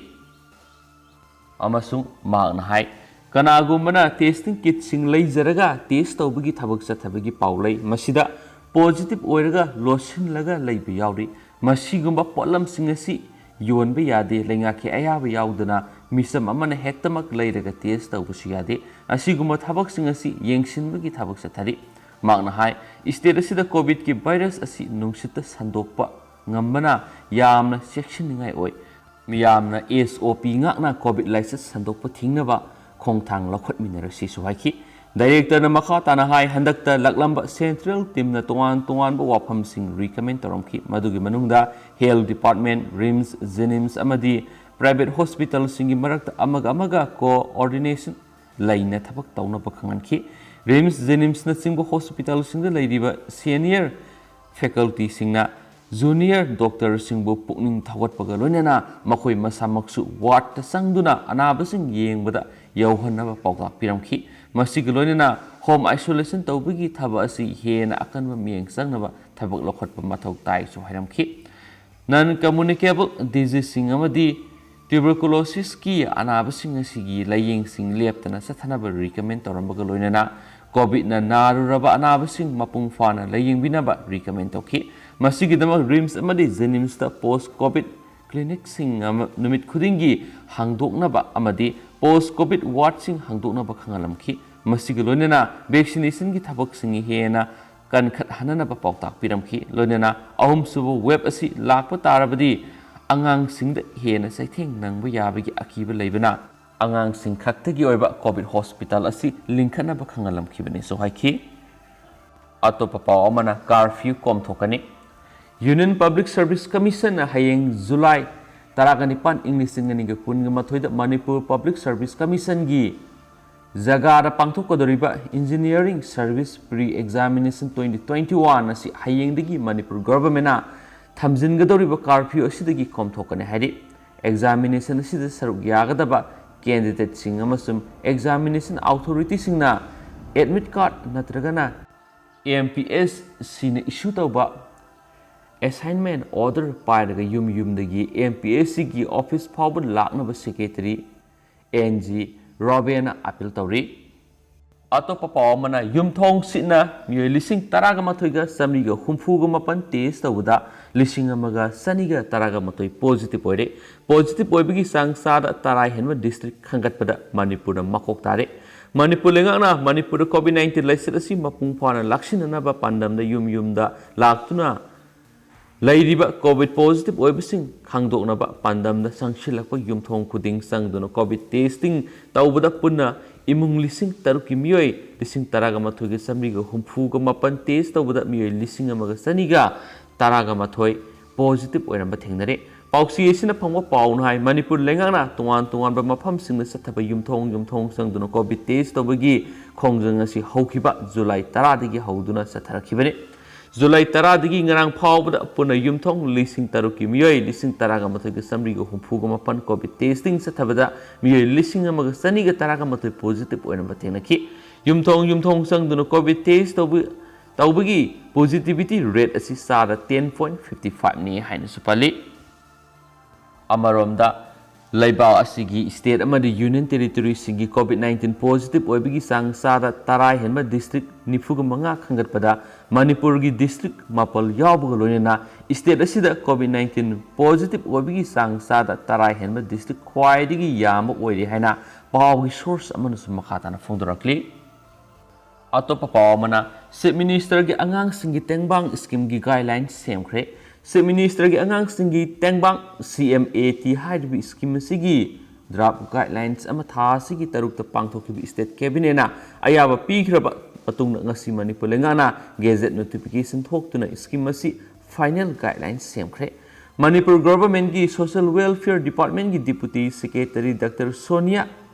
ꯑꯃꯁꯨꯡ ꯃꯍꯥꯛꯅ ꯍꯥꯏ, ꯀꯅꯥꯒꯨꯝꯕꯅ testing kit ꯁꯤꯡ ꯂꯩꯖꯔꯒ test ꯇꯧꯕꯒꯤ ꯊꯕꯛ ꯆꯠꯊꯕꯒꯤ ꯄꯥꯎ ꯂꯩ꯫ ꯃꯁꯤꯗ positive ꯑꯣꯏꯔꯒ ꯂꯣꯠꯁꯤꯜꯂꯒ ꯂꯩꯕ ꯌꯥꯎꯔꯤ꯫ ꯃꯁꯤꯒꯨꯝꯕ ꯄꯣꯠꯂꯝꯁꯤꯡ ꯑꯁꯤ ꯌꯣꯟꯕ ꯌꯥꯗꯦ, ꯂꯩꯉꯥꯛꯀꯤ ꯑꯌꯥꯕ ꯌꯥꯎꯗꯅ ꯃꯤꯆꯝ ꯑꯃꯅ ꯍꯦꯛꯇꯃꯛ ꯂꯩꯔꯒ ꯇꯦꯁ ꯇꯧꯕꯁꯨ ꯌꯥꯗꯦ꯫ ꯑꯁꯤꯒꯨꯝꯕ ꯊꯕꯛꯁꯤꯡ ꯑꯁꯤ ꯌꯦꯡꯁꯤꯟꯕꯒꯤ ꯊꯕꯛ ꯆꯠꯊꯔꯤ꯫ ꯃꯍꯥꯛꯅ ꯍꯥꯏ, ꯁ꯭ꯇꯦꯠ ꯑꯁꯤꯗ ꯀꯣꯚꯤꯗꯀꯤ ꯚꯥꯏꯔꯁ ꯑꯁꯤ ꯅꯨꯡꯁꯤꯠꯇ ꯁꯟꯗꯣꯛꯄ ꯉꯝꯕꯅ ꯌꯥꯝꯅ ꯆꯦꯛꯁꯤꯟꯅꯤꯡꯉꯥꯏ ꯑꯣꯏ꯫ ꯃꯤꯌꯥꯝꯅ ꯑꯦꯁ ꯑꯣ ꯄꯤ ꯉꯥꯛꯅ ꯀꯣꯚꯤꯗ ꯂꯥꯏꯆꯠ ꯁꯟꯗꯣꯛꯄ ꯊꯤꯡꯅꯕ ꯈꯣꯡꯊꯥꯡ ꯂꯧꯈꯠꯃꯤꯟꯅꯔꯁꯤꯁꯨ ꯍꯥꯏꯈꯤ꯫ ꯗꯥꯏꯔꯦꯛꯇꯔꯅ ꯃꯈꯥ ꯇꯥꯅ ꯍꯥꯏ, ꯍꯟꯗꯛꯇ ꯂꯥꯛꯂꯝꯕ ꯁꯦꯟꯇ꯭ꯔꯦꯜ ꯇꯤꯝꯅ ꯇꯣꯉꯥꯟ ꯇꯣꯉꯥꯟꯕ ꯋꯥꯐꯝꯁꯤꯡ ꯔꯤꯀꯃꯦꯟ ꯇꯧꯔꯝꯈꯤ꯫ ꯃꯗꯨꯒꯤ ꯃꯅꯨꯡꯗ ꯍꯦꯜꯊ ꯗꯤꯄꯥꯔꯠꯃꯦꯟ, ꯔꯤꯝꯁ, ꯖꯦꯅꯤꯝꯁ ꯑꯃꯗꯤ ꯄ꯭ꯔꯥꯏꯚꯦꯠ ꯍꯣꯁꯄꯤꯇꯥꯜꯁꯤꯡꯒꯤ ꯃꯔꯛꯇ ꯑꯃꯒ ꯑꯃꯒ ꯀꯣꯑꯣꯔꯗꯤꯅꯦꯁꯟ ꯂꯩꯅ ꯊꯕꯛ ꯇꯧꯅꯕ ꯈꯪꯍꯟꯈꯤ꯫ ꯔꯤꯝꯁ, ꯖꯦꯅꯤꯝꯁꯅꯆꯤꯡꯕ ꯍꯣꯁꯄꯤꯇꯥꯜꯁꯤꯡꯗ ꯂꯩꯔꯤꯕ ꯁꯦꯅꯤꯌꯔ ꯐꯦꯀꯜꯇꯤꯁꯤꯡꯅ ꯖꯨꯅꯤꯌꯔ ꯗꯣꯛꯇꯔꯁꯤꯡꯕꯨ ꯄꯨꯛꯅꯤꯡ ꯊꯧꯒꯠꯄꯒ ꯂꯣꯏꯅꯅ ꯃꯈꯣꯏ ꯃꯁꯥꯃꯛꯁꯨ ꯋꯥꯔꯗꯇ ꯆꯪꯗꯨꯅ ꯑꯅꯥꯕꯁꯤꯡ ꯌꯦꯡꯕꯗ ꯌꯧꯍꯟꯅꯕ ꯄꯥꯎꯇꯥꯛ ꯄꯤꯔꯝꯈꯤ꯫ ꯃꯁꯤꯒ ꯂꯣꯏꯅꯅ ꯍꯣꯝ ꯑꯥꯏꯁꯣꯂꯦꯁꯟ ꯇꯧꯕꯒꯤ ꯊꯕꯛ ꯑꯁꯤ ꯍꯦꯟꯅ ꯑꯀꯟꯕ ꯃꯤꯠꯌꯦꯡ ꯆꯪꯅꯕ ꯊꯕꯛ ꯂꯧꯈꯠꯄ ꯃꯊꯧ ꯇꯥꯏꯁꯨ ꯍꯥꯏꯔꯝꯈꯤ꯫ ꯅꯟ ꯀꯝꯃꯨꯅꯤꯀꯦꯕꯜ ꯗꯤꯖꯤꯖꯁꯤꯡ ꯑꯃꯗꯤ ꯇ꯭ꯌꯨꯕꯔꯀꯨꯂꯣꯁꯤꯁꯀꯤ ꯑꯅꯥꯕꯁꯤꯡ ꯑꯁꯤꯒꯤ ꯂꯥꯏꯌꯦꯡꯁꯤꯡ ꯂꯦꯞꯇꯅ ꯆꯠꯊꯅꯕ ꯔꯤꯀꯃꯦꯟ ꯇꯧꯔꯝꯕꯒ ꯂꯣꯏꯅꯅ ꯀꯣꯚꯤꯗꯅ ꯅꯥꯔꯨꯔꯕ ꯑꯅꯥꯕꯁꯤꯡ ꯃꯄꯨꯡ ꯐꯥꯅ ꯂꯥꯏꯌꯦꯡꯕꯤꯅꯕ ꯔꯤꯀꯃꯦꯟ ꯇꯧꯈꯤ꯫ ꯃꯁꯤꯒꯤꯗꯃꯛ ꯔꯤꯝꯁ ꯑꯃꯗꯤ ꯖꯦꯅꯤꯝꯁꯇ ꯄꯣꯁ ꯀꯣꯚꯤꯗ ꯀ꯭ꯂꯤꯅꯤꯛꯁꯤꯡ ꯑꯃ ꯅꯨꯃꯤꯠ ꯈꯨꯗꯤꯡꯒꯤ ꯍꯥꯡꯗꯣꯛꯅꯕ ꯑꯃꯗꯤ ꯄꯣꯁ ꯀꯣꯚꯤꯗ ꯋꯥꯔꯗꯁꯤꯡ ꯍꯥꯡꯗꯣꯛꯅꯕ ꯈꯪꯍꯜꯂꯝꯈꯤ꯫ ꯃꯁꯤꯒ ꯂꯣꯏꯅꯅ ꯚꯦꯛꯁꯤꯅꯦꯁꯟꯒꯤ ꯊꯕꯛꯁꯤꯡ ꯍꯦꯟꯅ ꯀꯟꯈꯠꯍꯟꯅꯅꯕ ꯄꯥꯎꯇꯥꯛ ꯄꯤꯔꯝꯈꯤ꯫ ꯂꯣꯏꯅꯅ ꯑꯍꯨꯝꯁꯨꯕ ꯋꯦꯕ ꯑꯁꯤ ꯂꯥꯛꯄ ꯇꯥꯔꯕꯗꯤ ꯑꯉꯥꯡꯁꯤꯡꯗ ꯍꯦꯟꯅ ꯆꯩꯊꯦꯡ ꯅꯪꯕ ꯌꯥꯕꯒꯤ ꯑꯀꯤꯕ ꯂꯩꯕꯅ ꯑꯉꯥꯡꯁꯤꯡ ꯈꯛꯇꯒꯤ ꯑꯣꯏꯕ ꯀꯣꯚꯤꯗ ꯍꯣꯁꯄꯤꯇꯥꯜ ꯑꯁꯤ ꯂꯤꯡꯈꯠꯅꯕ ꯈꯪꯍꯜꯂꯝꯈꯤꯕꯅꯤꯁꯨ ꯍꯥꯏꯈꯤ꯫ ꯑꯇꯣꯞꯄ ꯄꯥꯎ ꯑꯃꯅ ꯀꯥꯔꯐ꯭ꯌꯨ ꯀꯣꯝꯊꯣꯛꯀꯅꯤ꯫ ꯌꯨꯅꯤꯌꯟ ꯄꯕ꯭ꯂꯤꯛ ꯁꯔꯚꯤꯁ ꯀꯃꯤꯁꯟꯅ ꯍꯌꯦꯡ ꯖꯨꯂꯥꯏ ꯇꯔꯥꯒ ꯅꯤꯄꯥꯟ, ꯏꯪ ꯂꯤꯁꯤꯡ ꯑꯅꯤꯒ ꯀꯨꯟꯒ ꯃꯥꯊꯣꯏꯗ ꯃꯅꯤꯄꯨꯔ ꯄꯕ꯭ꯂꯤꯛ ꯁꯔꯚꯤꯁ ꯀꯃꯤꯁꯟꯒꯤ ꯖꯒꯥꯗ ꯄꯥꯡꯊꯣꯛꯀꯗꯧꯔꯤꯕ engineering service pre examination twenty twenty one ꯑꯁꯤ ꯍꯌꯦꯡꯗꯒꯤ ꯃꯅꯤꯄꯨꯔ ꯒꯣꯚꯔꯟꯃꯦꯟꯅ ꯊꯝꯖꯤꯟꯒꯗꯧꯔꯤꯕ ꯀꯥꯔꯐ꯭ꯌꯨ ꯑꯁꯤꯗꯒꯤ ꯀꯣꯝꯊꯣꯛꯀꯅꯤ ꯍꯥꯏꯔꯤ꯫ ꯑꯦꯛꯖꯥꯃꯤꯅꯦꯁꯟ ꯑꯁꯤꯗ ꯁꯔꯨꯛ ꯌꯥꯒꯗꯕ ꯀꯦꯟꯗꯤꯗꯦꯠꯁꯤꯡ ꯑꯃꯁꯨꯡ ꯑꯦꯛꯖꯥꯃꯤꯅꯦꯁꯟ ꯑꯣꯊꯣꯔꯤꯇꯤꯁꯤꯡꯅ ꯑꯦꯗꯃꯤꯠ ꯀꯥꯔꯗ ꯅꯠꯇ꯭ꯔꯒꯅ ꯑꯦꯝ ꯄꯤ ꯑꯦꯁ ꯁꯤꯅ ꯏꯁꯨ ꯇꯧꯕ ꯑꯦꯁꯥꯏꯟꯃꯦꯟ ꯑꯣꯔꯗꯔ ꯄꯥꯏꯔꯒ ꯌꯨꯝ ꯌꯨꯝꯗꯒꯤ ꯑꯦꯝ ꯄꯤ ꯑꯦꯁ ꯁꯤꯒꯤ ꯑꯣꯐꯤꯁ ꯐꯥꯎꯕ ꯂꯥꯛꯅꯕ ꯁꯦꯀ꯭ꯔꯦꯇꯔꯤ ꯑꯦꯟ ꯖꯤ ꯔꯣꯕꯦꯅ ꯑꯥꯄꯤꯜ ꯇꯧꯔꯤ꯫ ꯑꯇꯣꯞꯄ ꯄꯥꯎ ꯑꯃꯅ, ꯌꯨꯝꯊꯣꯡ ꯁꯤꯠꯅ ꯃꯤꯑꯣꯏ ꯂꯤꯁꯤꯡ ꯇꯔꯥꯒ ꯃꯥꯊꯣꯏꯒ ꯆꯥꯃꯔꯤꯒ ꯍꯨꯝꯐꯨꯒ ꯃꯥꯄꯟ ꯇꯦꯁ ꯇꯧꯕꯗ ꯂꯤꯁꯤꯡ ꯑꯃꯒ ꯆꯅꯤꯒ ꯇꯔꯥꯒ ꯃꯥꯊꯣꯏ ꯄꯣꯖꯤꯇꯤꯚ ꯑꯣꯏꯔꯦ꯫ ꯄꯣꯖꯤꯇꯤꯚ ꯑꯣꯏꯕꯒꯤ ꯆꯥꯡ ꯆꯥꯗ ꯇꯔꯥ ꯍꯦꯟꯕ ꯗꯤꯁꯇ꯭ꯔꯤꯛ ꯈꯟꯒꯠꯄꯗ ꯃꯅꯤꯄꯨꯔꯅ ꯃꯀꯣꯛ ꯇꯥꯔꯦ꯫ ꯃꯅꯤꯄꯨꯔ ꯂꯩꯉꯥꯛꯅ ꯃꯅꯤꯄꯨꯔꯗ ꯀꯣꯚꯤꯗ ꯅꯥꯏꯟꯇꯤꯟ ꯂꯥꯏꯆꯠ ꯑꯁꯤ ꯃꯄꯨꯡ ꯐꯥꯅ ꯂꯥꯛꯁꯤꯟꯅꯅꯕ ꯄꯥꯟꯗꯝꯗ ꯌꯨꯝ ꯌꯨꯝꯗ ꯂꯥꯛꯇꯨꯅ ꯂꯩꯔꯤꯕ ꯀꯣꯚꯤꯗ ꯄꯣꯖꯤꯇꯤꯚ ꯑꯣꯏꯕꯁꯤꯡ ꯈꯪꯗꯣꯛꯅꯕ ꯄꯥꯟꯗꯝꯗ ꯆꯪꯁꯤꯜꯂꯛꯄ ꯌꯨꯝꯊꯣꯡ ꯈꯨꯗꯤꯡ ꯆꯪꯗꯨꯅ ꯀꯣꯚꯤꯗ ꯇꯦꯁꯇꯤꯡ ꯇꯧꯕꯗ ꯄꯨꯟꯅ ꯏꯃꯨꯡ ꯂꯤꯁꯤꯡ ꯇꯔꯨꯛꯀꯤ ꯃꯤꯑꯣꯏ ꯂꯤꯁꯤꯡ ꯇꯔꯥꯒ ꯃꯥꯊꯣꯏꯒ ꯆꯥꯃꯔꯤꯒ ꯍꯨꯝꯐꯨꯒ ꯃꯥꯄꯟ ꯇꯦꯁ ꯇꯧꯕꯗ ꯃꯤꯑꯣꯏ ꯂꯤꯁꯤꯡ ꯑꯃꯒ ꯆꯅꯤꯒ ꯇꯔꯥꯒ ꯃꯥꯊꯣꯏ ꯄꯣꯖꯤꯇꯤꯚ ꯑꯣꯏꯔꯝꯕ ꯊꯦꯡꯅꯔꯦ꯫ ꯄꯥꯎꯆꯦ ꯑꯁꯤꯅ ꯐꯪꯕ ꯄꯥꯎꯅ ꯍꯥꯏ, ꯃꯅꯤꯄꯨꯔ ꯂꯩꯉꯥꯛꯅ ꯇꯣꯉꯥꯟ ꯇꯣꯉꯥꯟꯕ ꯃꯐꯝꯁꯤꯡꯗ ꯆꯠꯊꯕ ꯌꯨꯝꯊꯣꯡ ꯌꯨꯝꯊꯣꯡ ꯆꯪꯗꯨꯅ ꯀꯣꯚꯤꯗ ꯇꯦꯁ ꯇꯧꯕꯒꯤ ꯈꯣꯡꯖꯪ ꯑꯁꯤ ꯍꯧꯈꯤꯕ ꯖꯨꯂꯥꯏ ꯇꯔꯥꯗꯒꯤ ꯍꯧꯗꯨꯅ ꯆꯠꯊꯔꯛꯈꯤꯕꯅꯤ꯫ ꯖꯨꯂꯥꯏ ꯇꯔꯥꯗꯒꯤ ꯉꯔꯥꯡ ꯐꯥꯎꯕꯗ ꯄꯨꯟꯅ ꯌꯨꯝꯊꯣꯡ ꯂꯤꯁꯤꯡ ꯇꯔꯨꯛꯀꯤ ꯃꯤꯑꯣꯏ ꯂꯤꯁꯤꯡ ꯇꯔꯥꯒ ꯃꯥꯊꯣꯏꯒ ꯆꯥꯃꯔꯤꯒ ꯍꯨꯝꯐꯨꯒ ꯃꯥꯄꯟ ꯀꯣꯚꯤꯗ ꯇꯦꯁꯇꯤꯡ ꯆꯠꯊꯕꯗ ꯃꯤꯑꯣꯏ ꯂꯤꯁꯤꯡ ꯑꯃꯒ ꯆꯅꯤꯒ ꯇꯔꯥꯒ ꯃꯥꯊꯣꯏ ꯄꯣꯖꯤꯇꯤꯚ ꯑꯣꯏꯔꯝꯕ ꯊꯦꯡꯅꯈꯤ꯫ ꯌꯨꯝꯊꯣꯡ ꯌꯨꯝꯊꯣꯡ ꯆꯪꯗꯨꯅ ꯀꯣꯚꯤꯗ ꯇꯦꯁ ꯇꯧꯕ-, ꯇꯧꯕꯒꯤ ꯄꯣꯖꯤꯇꯤꯚꯤꯇꯤ ꯔꯦꯠ ꯑꯁꯤ ꯆꯥꯗ ꯇꯦꯟ ꯄꯣꯏꯟ ꯐꯤꯐꯇꯤ ꯐꯥꯏꯚꯅꯤ ꯍꯥꯏꯅꯁꯨ ꯄꯜꯂꯤ꯫ ꯑꯃꯔꯣꯝꯗ, ꯂꯩꯕꯥꯛ ꯑꯁꯤꯒꯤ ꯁ꯭ꯇꯦꯠ ꯑꯃꯗꯤ ꯌꯨꯅꯤꯌꯟ ꯇꯦꯔꯤꯇꯣꯔꯤꯁꯤꯡꯒꯤ ꯀꯣꯚꯤꯗ ꯅꯥꯏꯟꯇꯤꯟ ꯄꯣꯖꯤꯇꯤꯚ ꯑꯣꯏꯕꯒꯤ ꯆꯥꯡ ꯆꯥꯗ ꯇꯔꯥ ꯍꯦꯟꯕ ꯗꯤꯁꯇ꯭ꯔꯤꯛ ꯅꯤꯐꯨꯒ ꯃꯉꯥ ꯈꯟꯒꯠꯄꯗ ꯃꯅꯤꯄꯨꯔꯒꯤ ꯗꯤꯁꯇ꯭ꯔꯤꯛ ꯃꯥꯄꯜ ꯌꯥꯎꯕꯒ ꯂꯣꯏꯅꯅ ꯁ꯭ꯇꯦꯠ ꯑꯁꯤꯗ ꯀꯣꯚꯤꯗ ꯅꯥꯏꯟꯇꯤꯟ ꯄꯣꯖꯤꯇꯤꯚ ꯑꯣꯏꯕꯒꯤ ꯆꯥꯡ ꯆꯥꯗ ꯇꯔꯥ ꯍꯦꯟꯕ ꯗꯤꯁꯇ꯭ꯔꯤꯛ ꯈ꯭ꯋꯥꯏꯗꯒꯤ ꯌꯥꯝꯕ ꯑꯣꯏꯔꯤ ꯍꯥꯏꯅ ꯄꯥꯎꯒꯤ ꯁꯣꯔꯁ ꯑꯃꯅꯁꯨ ꯃꯈꯥ ꯇꯥꯅ ꯐꯣꯡꯗꯣꯔꯛꯂꯤ꯫ ꯑꯇꯣꯞꯄ ꯄꯥꯎ ꯑꯃꯅ, ꯆꯤꯐ ꯃꯤꯅꯤꯁꯇꯔꯒꯤ ꯑꯉꯥꯡꯁꯤꯡꯒꯤ ꯇꯦꯡꯕꯥꯡ ꯁ꯭ꯀꯤꯝꯒꯤ ꯒꯥꯏꯗꯂꯥꯏꯟ ꯁꯦꯝꯈ꯭ꯔꯦ꯫ ꯆꯤꯐ ꯃꯤꯅꯤꯁꯇꯔꯒꯤ ꯑꯉꯥꯡꯁꯤꯡꯒꯤ ꯇꯦꯡꯕꯥꯡ, ꯁꯤ ꯑꯦꯝ ꯑꯦ ꯇꯤ ꯍꯥꯏꯔꯤꯕ ꯁ꯭ꯀꯤꯝ ꯑꯁꯤꯒꯤ ꯗ꯭ꯔꯥꯐ ꯒꯥꯏꯗꯂꯥꯏꯟꯁ ꯑꯃ ꯊꯥ ꯑꯁꯤꯒꯤ ꯇꯔꯨꯛꯇ ꯄꯥꯡꯊꯣꯛꯈꯤꯕ ꯁ꯭ꯇꯦꯠ ꯀꯦꯕꯤꯅꯦꯠꯅ ꯑꯌꯥꯕ ꯄꯤꯈ꯭ꯔꯕ ꯃꯇꯨꯡꯗ ꯉꯁꯤ ꯃꯅꯤꯄꯨꯔ ꯂꯩꯉꯥꯛꯅ ꯒꯦꯖꯦꯠ ꯅꯣꯇꯤꯐꯤꯀꯦꯁꯟ ꯊꯣꯛꯇꯨꯅ ꯁ꯭ꯀꯤꯝ ꯑꯁꯤ ꯐꯥꯏꯅꯦꯜ ꯒꯥꯏꯗꯂꯥꯏꯟꯁ ꯁꯦꯝꯈ꯭ꯔꯦ꯫ ꯃꯅꯤꯄꯨꯔ ꯒꯚꯔꯟꯃꯦꯟꯠꯀꯤ ꯁꯣꯁꯤꯌꯦꯜ ꯋꯦꯜꯐꯤꯌꯔ ꯗꯤꯄꯥꯔꯠꯃꯦꯟꯠꯀꯤ ꯗꯤꯄꯨꯇꯤ ꯁꯦꯀ꯭ꯔꯦꯇꯔꯤ ꯗꯥꯛꯇꯔ ꯁꯣꯅꯤꯌꯥ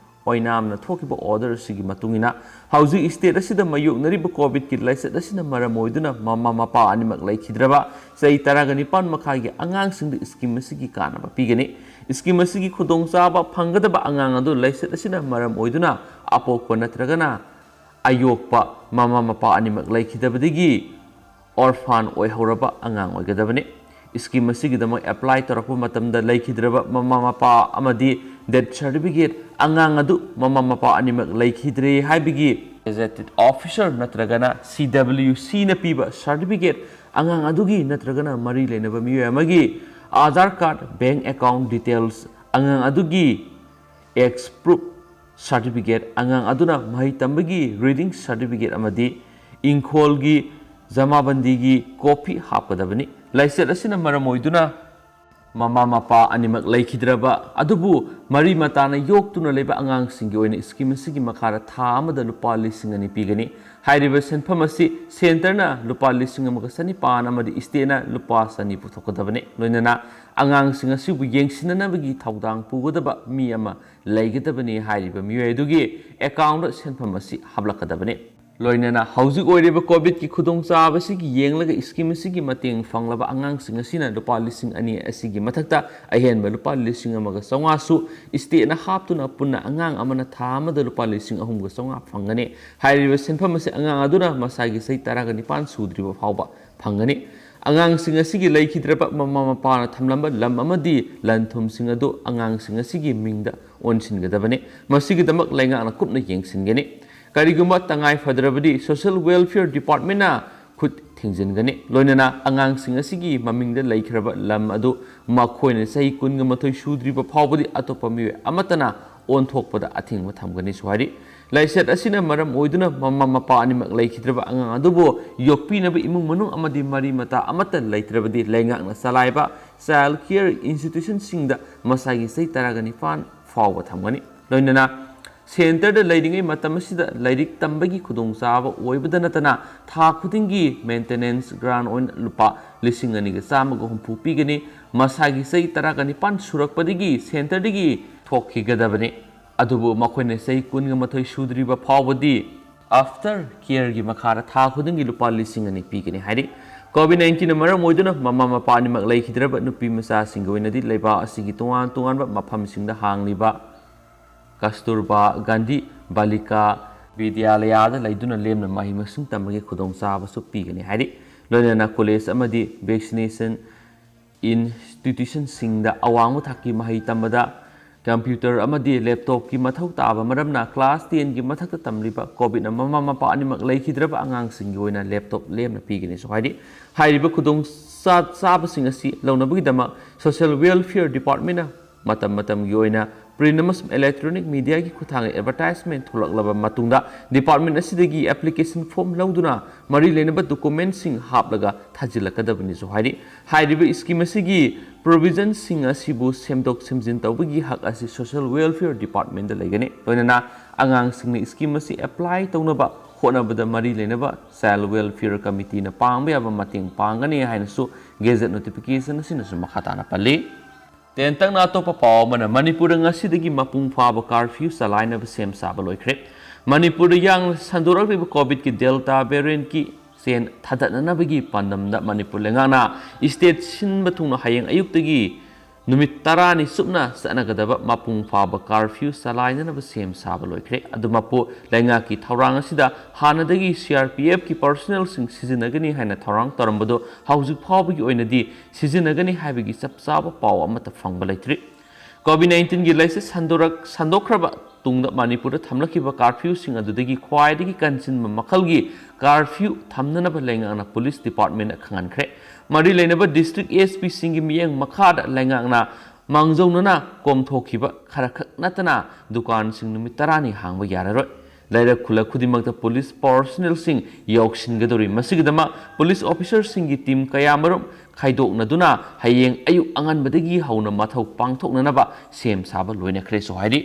ꯑꯣꯏꯅꯥꯝꯅ ꯊꯣꯛꯈꯤꯕ ꯑꯣꯔꯗꯔ ꯑꯁꯤꯒꯤ ꯃꯇꯨꯡ ꯏꯟꯅ, ꯍꯧꯖꯤꯛ ꯁ꯭ꯇꯦꯠ ꯑꯁꯤꯗ ꯃꯥꯌꯣꯛꯅꯔꯤꯕ ꯀꯣꯚꯤꯗꯀꯤ ꯂꯥꯏꯆꯠ ꯑꯁꯤꯅ ꯃꯔꯝ ꯑꯣꯏꯗꯨꯅ ꯃꯃꯥ ꯃꯄꯥ ꯑꯅꯤꯃꯛ ꯂꯩꯈꯤꯗ꯭ꯔꯕ ꯆꯍꯤ ꯇꯔꯥꯒ ꯅꯤꯄꯥꯟ ꯃꯈꯥꯒꯤ ꯑꯉꯥꯡꯁꯤꯡꯗ ꯁ꯭ꯀꯤꯝ ꯑꯁꯤꯒꯤ ꯀꯥꯟꯅꯕ ꯄꯤꯒꯅꯤ꯫ ꯁ꯭ꯀꯤꯝ ꯑꯁꯤꯒꯤ ꯈꯨꯗꯣꯡꯆꯥꯕ ꯐꯪꯒꯗꯕ ꯑꯉꯥꯡ ꯑꯗꯨ ꯂꯥꯏꯆꯠ ꯑꯁꯤꯅ ꯃꯔꯝ ꯑꯣꯏꯗꯨꯅ ꯑꯄꯣꯛꯄ ꯅꯠꯇ꯭ꯔꯒꯅ ꯑꯌꯣꯛꯄ ꯃꯃꯥ ꯃꯄꯥ ꯑꯅꯤꯃꯛ ꯂꯩꯈꯤꯗꯕꯗꯒꯤ ꯑꯣꯔꯐꯥꯟ ꯑꯣꯏꯍꯧꯔꯕ ꯑꯉꯥꯡ ꯑꯣꯏꯒꯗꯕꯅꯤ꯫ ꯁ꯭ꯀꯤꯝ ꯑꯁꯤꯒꯤꯗꯃꯛ ꯑꯦꯄ꯭ꯂꯥꯏ ꯇꯧꯔꯛꯄ ꯃꯇꯝꯗ ꯂꯩꯈꯤꯗ꯭ꯔꯕ ꯃꯃꯥ ꯃꯄꯥ ꯑꯃꯗꯤ ꯗꯦꯠ ꯁꯥꯔꯇꯤꯐꯤꯀꯦꯠ, ꯑꯉꯥꯡ ꯑꯗꯨ ꯃꯃꯥ ꯃꯄꯥ ꯑꯅꯤꯃꯛ ꯂꯩꯈꯤꯗ꯭ꯔꯦ ꯍꯥꯏꯕꯒꯤ Gazetted Officer ꯅꯠꯇ꯭ꯔꯒꯅ C W C ꯅ ꯄꯤꯕ certificate, ꯑꯉꯥꯡ ꯑꯗꯨꯒꯤ ꯅꯠꯇ꯭ꯔꯒꯅ ꯃꯔꯤ ꯂꯩꯅꯕ ꯃꯤꯑꯣꯏ ꯑꯃꯒꯤ Aadhaar card, bank account details, ꯑꯉꯥꯡ ꯑꯗꯨꯒꯤ age proof certificate, ꯑꯉꯥꯡ ꯑꯗꯨꯅ ꯃꯍꯩ ꯇꯝꯕꯒꯤ reading certificate ꯑꯃꯗꯤ ꯏꯪꯈꯣꯜꯒꯤ ꯖꯃꯥꯕꯟꯗꯤꯒꯤ copy ꯍꯥꯞꯀꯗꯕꯅꯤ꯫ ꯂꯥꯏꯆꯠ ꯑꯁꯤꯅ ꯃꯔꯝ ꯑꯣꯏꯗꯨꯅ ꯃꯃꯥ ꯃꯄꯥ ꯑꯅꯤꯃꯛ ꯂꯩꯈꯤꯗ꯭ꯔꯕ ꯑꯗꯨꯕꯨ ꯃꯔꯤ ꯃꯇꯥꯅ ꯌꯣꯛꯇꯨꯅ ꯂꯩꯕ ꯑꯉꯥꯡꯁꯤꯡꯒꯤ ꯑꯣꯏꯅ scheme ꯑꯁꯤꯒꯤ ꯃꯈꯥꯗ ꯊꯥ ꯑꯃꯗ ꯂꯨꯄꯥ ꯂꯤꯁꯤꯡ ꯑꯅꯤ ꯄꯤꯒꯅꯤ꯫ ꯍꯥꯏꯔꯤꯕ ꯁꯦꯟꯐꯝ ꯑꯁꯤ centre ꯅ ꯂꯨꯄꯥ ꯂꯤꯁꯤꯡ ꯑꯃꯒ ꯆꯅꯤꯄꯥꯟ ꯑꯃꯗꯤ state ꯅ ꯂꯨꯄꯥ ꯆꯅꯤ ꯄꯨꯊꯣꯛꯀꯗꯕꯅꯤ꯫ ꯂꯣꯏꯅꯅ ꯑꯉꯥꯡꯁꯤꯡ ꯑꯁꯤꯕꯨ ꯌꯦꯡꯁꯤꯟꯅꯅꯕꯒꯤ ꯊꯧꯗꯥꯡ ꯄꯨꯒꯗꯕ ꯃꯤ ꯑꯃ ꯂꯩꯒꯗꯕꯅꯤ꯫ ꯍꯥꯏꯔꯤꯕ ꯃꯤꯑꯣꯏ ꯑꯗꯨꯒꯤ account ꯗ ꯁꯦꯟꯐꯝ ꯑꯁꯤ ꯍꯥꯞꯂꯛꯀꯗꯕꯅꯤ꯫ ꯂꯣꯏꯅꯅ ꯍꯧꯖꯤꯛ ꯑꯣꯏꯔꯤꯕ COVID ꯀꯤ ꯈꯨꯗꯣꯡꯆꯥꯕ ꯑꯁꯤꯒꯤ ꯌꯦꯡꯂꯒ scheme ꯑꯁꯤꯒꯤ ꯃꯇꯦꯡ ꯐꯪꯂꯕ ꯑꯉꯥꯡꯁꯤꯡ ꯑꯁꯤꯅ ꯂꯨꯄꯥ ꯂꯤꯁꯤꯡ ꯑꯅꯤ ꯑꯁꯤꯒꯤ ꯃꯊꯛꯇ ꯑꯍꯦꯟꯕ ꯂꯨꯄꯥ ꯂꯤꯁꯤꯡ ꯑꯃꯒ ꯆꯥꯝꯃꯉꯥꯁꯨ state ꯅ ꯍꯥꯞꯇꯨꯅ ꯄꯨꯟꯅ ꯑꯉꯥꯡ ꯑꯃꯅ ꯊꯥ ꯑꯃꯗ ꯂꯨꯄꯥ ꯂꯤꯁꯤꯡ ꯑꯍꯨꯝꯒ ꯆꯥꯝꯃꯉꯥ ꯐꯪꯒꯅꯤ꯫ ꯍꯥꯏꯔꯤꯕ ꯁꯦꯟꯐꯝ ꯑꯁꯤ ꯑꯉꯥꯡ ꯑꯗꯨꯅ ꯃꯁꯥꯒꯤ ꯆꯍꯤ ꯇꯔꯥꯒ ꯅꯤꯄꯥꯟ ꯁꯨꯗ꯭ꯔꯤꯕ ꯐꯥꯎꯕ ꯐꯪꯒꯅꯤ꯫ ꯑꯉꯥꯡꯁꯤꯡ ꯑꯁꯤꯒꯤ ꯂꯩꯈꯤꯗ꯭ꯔꯕ ꯃꯃꯥ ꯃꯄꯥꯅ ꯊꯝꯂꯝꯕ ꯂꯝ ꯑꯃꯗꯤ ꯂꯟ ꯊꯨꯝꯁꯤꯡ ꯑꯗꯨ ꯑꯉꯥꯡꯁꯤꯡ ꯑꯁꯤꯒꯤ ꯃꯤꯡꯗ ꯑꯣꯟꯁꯤꯟꯒꯗꯕꯅꯤ꯫ ꯃꯁꯤꯒꯤꯗꯃꯛ ꯂꯩꯉꯥꯛꯅ ꯀꯨꯞꯅ ꯌꯦꯡꯁꯤꯟꯒꯅꯤ꯫ ꯀꯔꯤꯒꯨꯝꯕ ꯇꯉꯥꯏ ꯐꯗ꯭ꯔꯕꯗꯤ Social Welfare Department ꯅ ꯈꯨꯠ ꯊꯤꯡꯖꯤꯟꯒꯅꯤ꯫ ꯂꯣꯏꯅꯅ ꯑꯉꯥꯡꯁꯤꯡ ꯑꯁꯤꯒꯤ ꯃꯃꯤꯡꯗ ꯂꯩꯈ꯭ꯔꯕ ꯂꯝ ꯑꯗꯨ ꯃꯈꯣꯏꯅ ꯆꯍꯤ ꯀꯨꯟꯒ ꯃꯥꯊꯣꯏ ꯁꯨꯗ꯭ꯔꯤꯕ ꯐꯥꯎꯕꯗꯤ ꯑꯇꯣꯞꯄ ꯃꯤꯑꯣꯏ ꯑꯃꯠꯇꯅ ꯑꯣꯟꯊꯣꯛꯄꯗ ꯑꯊꯤꯡꯕ ꯊꯝꯒꯅꯤꯁꯨ ꯍꯥꯏꯔꯤ꯫ ꯂꯥꯏꯆꯠ ꯑꯁꯤꯅ ꯃꯔꯝ ꯑꯣꯏꯗꯨꯅ ꯃꯃꯥ ꯃꯄꯥ ꯑꯅꯤꯃꯛ ꯂꯩꯈꯤꯗ꯭ꯔꯕ ꯑꯉꯥꯡ ꯑꯗꯨꯕꯨ ꯌꯣꯛꯄꯤꯅꯕ ꯏꯃꯨꯡ ꯃꯅꯨꯡ ꯑꯃꯗꯤ ꯃꯔꯤ ꯃꯇꯥ ꯑꯃꯠꯇ ꯂꯩꯇ꯭ꯔꯕꯗꯤ ꯂꯩꯉꯥꯛꯅ ꯆꯂꯥꯏꯕ child care institution ꯁꯤꯡꯗ ꯃꯁꯥꯒꯤ ꯆꯍꯤ ꯇꯔꯥꯒ ꯅꯤꯄꯥꯟ ꯐꯥꯎꯕ ꯊꯝꯒꯅꯤ꯫ ꯂꯣꯏꯅꯅ centre ꯗ ꯂꯩꯔꯤꯉꯩ ꯃꯇꯝ ꯑꯁꯤꯗ ꯂꯥꯏꯔꯤꯛ ꯇꯝꯕꯒꯤ ꯈꯨꯗꯣꯡꯆꯥꯕ ꯑꯣꯏꯕꯗ ꯅꯠꯇꯅ ꯊꯥ ꯈꯨꯗꯤꯡꯒꯤ maintenance grant ꯑꯣꯏꯅ ꯂꯨꯄꯥ ꯂꯤꯁꯤꯡ ꯑꯅꯤꯒ ꯆꯥꯝꯃꯒ ꯍꯨꯝꯐꯨ ꯄꯤꯒꯅꯤ꯫ ꯃꯁꯥꯒꯤ ꯆꯍꯤ ꯇꯔꯥꯒ ꯅꯤꯄꯥꯟ ꯁꯨꯔꯛꯄꯗꯒꯤ centre ꯗꯒꯤ ꯊꯣꯛꯈꯤꯒꯗꯕꯅꯤ꯫ ꯑꯗꯨꯕꯨ ꯃꯈꯣꯏꯅ ꯆꯍꯤ ꯀꯨꯟꯒ ꯃꯥꯊꯣꯏ ꯁꯨꯗ꯭ꯔꯤꯕ ꯐꯥꯎꯕꯗꯤ after care ꯒꯤ ꯃꯈꯥꯗ ꯊꯥ ꯈꯨꯗꯤꯡꯒꯤ ꯂꯨꯄꯥ ꯂꯤꯁꯤꯡ ꯑꯅꯤ ꯄꯤꯒꯅꯤ ꯍꯥꯏꯔꯤ꯫ COVID nineteen ꯅ ꯃꯔꯝ ꯑꯣꯏꯗꯨꯅ ꯃꯃꯥ ꯃꯄꯥ ꯑꯅꯤꯃꯛ ꯂꯩꯈꯤꯗ꯭ꯔꯕ ꯅꯨꯄꯤ ꯃꯆꯥꯁꯤꯡꯒꯤ ꯑꯣꯏꯅꯗꯤ ꯂꯩꯕꯥꯛ ꯑꯁꯤꯒꯤ ꯇꯣꯉꯥꯟ ꯇꯣꯉꯥꯟꯕ ꯃꯐꯝꯁꯤꯡꯗ ꯍꯥꯡꯂꯤꯕ ꯀꯁꯇꯨꯔꯕꯥ ꯒꯥꯟꯙꯤ ꯕꯥꯂꯤꯀꯥ ꯕꯤꯗ꯭ꯌꯥꯂꯌꯥꯗ ꯂꯩꯗꯨꯅ ꯂꯦꯝꯅ ꯃꯍꯩ ꯃꯁꯤꯡ ꯇꯝꯕꯒꯤ ꯈꯨꯗꯣꯡꯆꯥꯕꯁꯨ ꯄꯤꯒꯅꯤ ꯍꯥꯏꯔꯤ꯫ ꯂꯣꯏꯅꯅ college ꯑꯃꯗꯤ vaccination institution ꯁꯤꯡꯗ ꯑꯋꯥꯡꯕ ꯊꯥꯛꯀꯤ ꯃꯍꯩ ꯇꯝꯕꯗ ꯀꯝꯄ꯭ꯌꯨꯇꯔ ꯑꯃꯗꯤ ꯂꯦꯞꯇꯣꯞꯀꯤ ꯃꯊꯧ ꯇꯥꯕ ꯃꯔꯝꯅ ꯀ꯭ꯂꯥꯁ ꯇꯦꯟꯒꯤ ꯃꯊꯛꯇ ꯇꯝꯂꯤꯕ ꯀꯣꯚꯤꯗꯅ ꯃꯃꯥ ꯃꯄꯥ ꯑꯅꯤꯃꯛ ꯂꯩꯈꯤꯗ꯭ꯔꯕ ꯑꯉꯥꯡꯁꯤꯡꯒꯤ ꯑꯣꯏꯅ ꯂꯦꯞꯇꯣꯞ ꯂꯦꯝꯅ ꯄꯤꯒꯅꯤꯁꯨ ꯍꯥꯏꯔꯤ꯫ ꯍꯥꯏꯔꯤꯕ ꯈꯨꯗꯣꯡ ꯆꯥ-, ꯆꯥꯕꯁꯤꯡ ꯑꯁꯤ ꯂꯧꯅꯕꯒꯤꯗꯃꯛ ꯁꯣꯁꯤꯌꯦꯜ ꯋꯦꯜꯐꯤꯌꯔ ꯗꯤꯄꯥꯔꯠꯃꯦꯟꯅ ꯃꯇꯝ ꯃꯇꯝꯒꯤ ꯑꯣꯏꯅ ꯄ꯭ꯔꯤꯟꯠ ꯑꯃꯁꯨꯡ ꯏꯂꯦꯛꯇ꯭ꯔꯣꯅꯤꯛ ꯃꯤꯗꯤꯌꯥꯒꯤ ꯈꯨꯠꯊꯥꯡꯗ ꯑꯦꯗꯚꯔꯇꯥꯏꯖꯃꯦꯟꯠ ꯊꯣꯛꯂꯛꯂꯕ ꯃꯇꯨꯡꯗ ꯗꯤꯄꯥꯔꯠꯃꯦꯟꯠ ꯑꯁꯤꯗꯒꯤ ꯑꯦꯄ꯭ꯂꯤꯀꯦꯁꯟ ꯐꯣꯔꯝ ꯂꯧꯗꯨꯅ ꯃꯔꯤ ꯂꯩꯅꯕ ꯗꯣꯀꯨꯃꯦꯟꯠꯁꯤꯡ ꯍꯥꯞꯂꯒ ꯊꯥꯖꯤꯜꯂꯛꯀꯗꯕꯅꯤꯁꯨ ꯍꯥꯏꯔꯤ꯫ ꯍꯥꯏꯔꯤꯕ ꯁ꯭ꯀꯤꯝ ꯑꯁꯤꯒꯤ ꯄ꯭ꯔꯣꯚꯤꯖꯟꯁꯤꯡ ꯑꯁꯤꯕꯨ ꯁꯦꯝꯗꯣꯛ ꯁꯦꯝꯖꯤꯟ ꯇꯧꯕꯒꯤ ꯍꯛ ꯑꯁꯤ ꯁꯣꯁꯤꯌꯦꯜ ꯋꯦꯜꯐꯤꯌꯔ ꯗꯤꯄꯥꯔꯠꯃꯦꯟꯠꯇ ꯂꯩꯒꯅꯤ꯫ ꯂꯣꯏꯅꯅ ꯑꯉꯥꯡꯁꯤꯡꯅ ꯁ꯭ꯀꯤꯝ ꯑꯁꯤ ꯑꯦꯄ꯭ꯂꯥꯏ ꯇꯧꯅꯕ ꯍꯣꯠꯅꯕꯗ ꯃꯔꯤ ꯂꯩꯅꯕ ꯆꯥꯏꯜ ꯋꯦꯜꯐꯤꯌꯔ ꯀꯃꯤꯇꯤꯅ ꯄꯥꯡꯕ ꯌꯥꯕ ꯃꯇꯦꯡ ꯄꯥꯡꯒꯅꯤ ꯍꯥꯏꯅꯁꯨ ꯒꯦꯖꯦꯠ ꯅꯣꯇꯤꯐꯤꯀꯦꯁꯟ ꯑꯁꯤꯅꯁꯨ ꯃꯈꯥ ꯇꯥꯅ ꯄꯜꯂꯤ꯫ ꯇꯦꯟꯇꯛꯅ ꯑꯇꯣꯞꯄ ꯄꯥꯎ ꯑꯃꯅ, ꯃꯅꯤꯄꯨꯔꯗ ꯉꯁꯤꯗꯒꯤ ꯃꯄꯨꯡ ꯐꯥꯕ ꯀꯥꯔꯐ꯭ꯌꯨ ꯆꯂꯥꯏꯅꯕ ꯁꯦꯝ ꯁꯥꯕ ꯂꯣꯏꯈ꯭ꯔꯦ꯫ ꯃꯅꯤꯄꯨꯔꯗ ꯌꯥꯡꯅ ꯁꯟꯗꯣꯔꯛꯂꯤꯕ ꯀꯣꯚꯤꯗꯀꯤ ꯗꯦꯜꯇꯥ ꯚꯦꯔꯤꯌꯦꯟꯠꯀꯤ ꯆꯦꯟ ꯊꯥꯗꯠꯅꯅꯕꯒꯤ ꯄꯥꯟꯗꯝꯗ ꯃꯅꯤꯄꯨꯔ ꯂꯩꯉꯥꯛꯅ ꯁ꯭ꯇꯦꯠ ꯁꯤꯟꯕ ꯊꯨꯡꯅ ꯍꯌꯦꯡ ꯑꯌꯨꯛꯇꯒꯤ ꯅꯨꯃꯤꯠ ꯇꯔꯥꯅꯤ ꯆꯨꯞꯅ ꯆꯠꯅꯒꯗꯕ ꯃꯄꯨꯡ ꯐꯥꯕ ꯀꯥꯔꯐ꯭ꯌꯨ ꯆꯂꯥꯏꯅꯅꯕ ꯁꯦꯝ ꯁꯥꯕ ꯂꯣꯏꯈ꯭ꯔꯦ꯫ ꯑꯗꯨꯃꯛꯄꯨ ꯂꯩꯉꯥꯛꯀꯤ ꯊꯧꯔꯥꯡ ꯑꯁꯤꯗ ꯍꯥꯟꯅꯗꯒꯤ ꯁꯤ ꯑꯥꯔ ꯄꯤ ꯑꯦꯐꯀꯤ ꯄꯔꯁꯣꯅꯦꯜꯁꯤꯡ ꯁꯤꯖꯤꯟꯅꯒꯅꯤ ꯍꯥꯏꯅ ꯊꯧꯔꯥꯡ ꯇꯧꯔꯝꯕꯗꯨ ꯍꯧꯖꯤꯛ ꯐꯥꯎꯕꯒꯤ ꯑꯣꯏꯅꯗꯤ ꯁꯤꯖꯤꯟꯅꯒꯅꯤ ꯍꯥꯏꯕꯒꯤ ꯆꯞ ꯆꯥꯕ ꯄꯥꯎ ꯑꯃꯠꯇ ꯐꯪꯕ ꯂꯩꯇ꯭ꯔꯤ꯫ ꯀꯣꯚꯤꯗ ꯅꯥꯏꯟꯇꯤꯟꯒꯤ ꯂꯥꯏꯆꯠ ꯁꯟꯗꯣꯔꯛ-, ꯁꯟꯗꯣꯛꯈ꯭ꯔꯕ ꯇꯨꯡꯗ ꯃꯅꯤꯄꯨꯔꯗ ꯊꯝꯂꯛꯈꯤꯕ ꯀꯥꯔꯐ꯭ꯌꯨꯁꯤꯡ ꯑꯗꯨꯗꯒꯤ ꯈ꯭ꯋꯥꯏꯗꯒꯤ ꯀꯟꯁꯤꯟꯕ ꯃꯈꯜꯒꯤ ꯀꯥꯔꯐ꯭ꯌꯨ ꯊꯝꯅꯅꯕ ꯂꯩꯉꯥꯛꯅ ꯄꯨꯂꯤꯁ ꯗꯤꯄꯥꯔꯠꯃꯦꯟꯗ ꯈꯪꯍꯟꯈ꯭ꯔꯦ꯫ ꯃꯔꯤ ꯂꯩꯅꯕ ꯗꯤꯁꯇ꯭ꯔꯤꯛ ꯑꯦꯁ ꯄꯤꯁꯤꯡꯒꯤ ꯃꯤꯠꯌꯦꯡ ꯃꯈꯥꯗ ꯂꯩꯉꯥꯛꯅ ꯃꯥꯡꯖꯧꯅꯅ ꯀꯣꯝꯊꯣꯛꯈꯤꯕ ꯈꯔꯈꯛ ꯅꯠꯇꯅ ꯗꯨꯀꯥꯟꯁꯤꯡ ꯅꯨꯃꯤꯠ ꯇꯔꯥꯅꯤ ꯍꯥꯡꯕ ꯌꯥꯔꯔꯣꯏ꯫ ꯂꯩꯔꯛ ꯈꯨꯜꯂꯛ ꯈꯨꯗꯤꯡꯃꯛꯇ ꯄꯨꯂꯤꯁ ꯄꯔꯁꯣꯅꯦꯜꯁꯤꯡ ꯌꯧꯁꯤꯟꯒꯗꯧꯔꯤ꯫ ꯃꯁꯤꯒꯤꯗꯃꯛ ꯄꯨꯂꯤꯁ ꯑꯣꯐꯤꯁꯔꯁꯤꯡꯒꯤ ꯇꯤꯝ ꯀꯌꯥꯃꯔꯨꯝ ꯈꯥꯏꯗꯣꯛꯅꯗꯨꯅ ꯍꯌꯦꯡ ꯑꯌꯨꯛ ꯑꯉꯟꯕꯗꯒꯤ ꯍꯧꯅ ꯃꯊꯧ ꯄꯥꯡꯊꯣꯛꯅꯅꯕ ꯁꯦꯝ ꯁꯥꯕ ꯂꯣꯏꯅꯈ꯭ꯔꯦꯁꯨ ꯍꯥꯏꯔꯤ꯫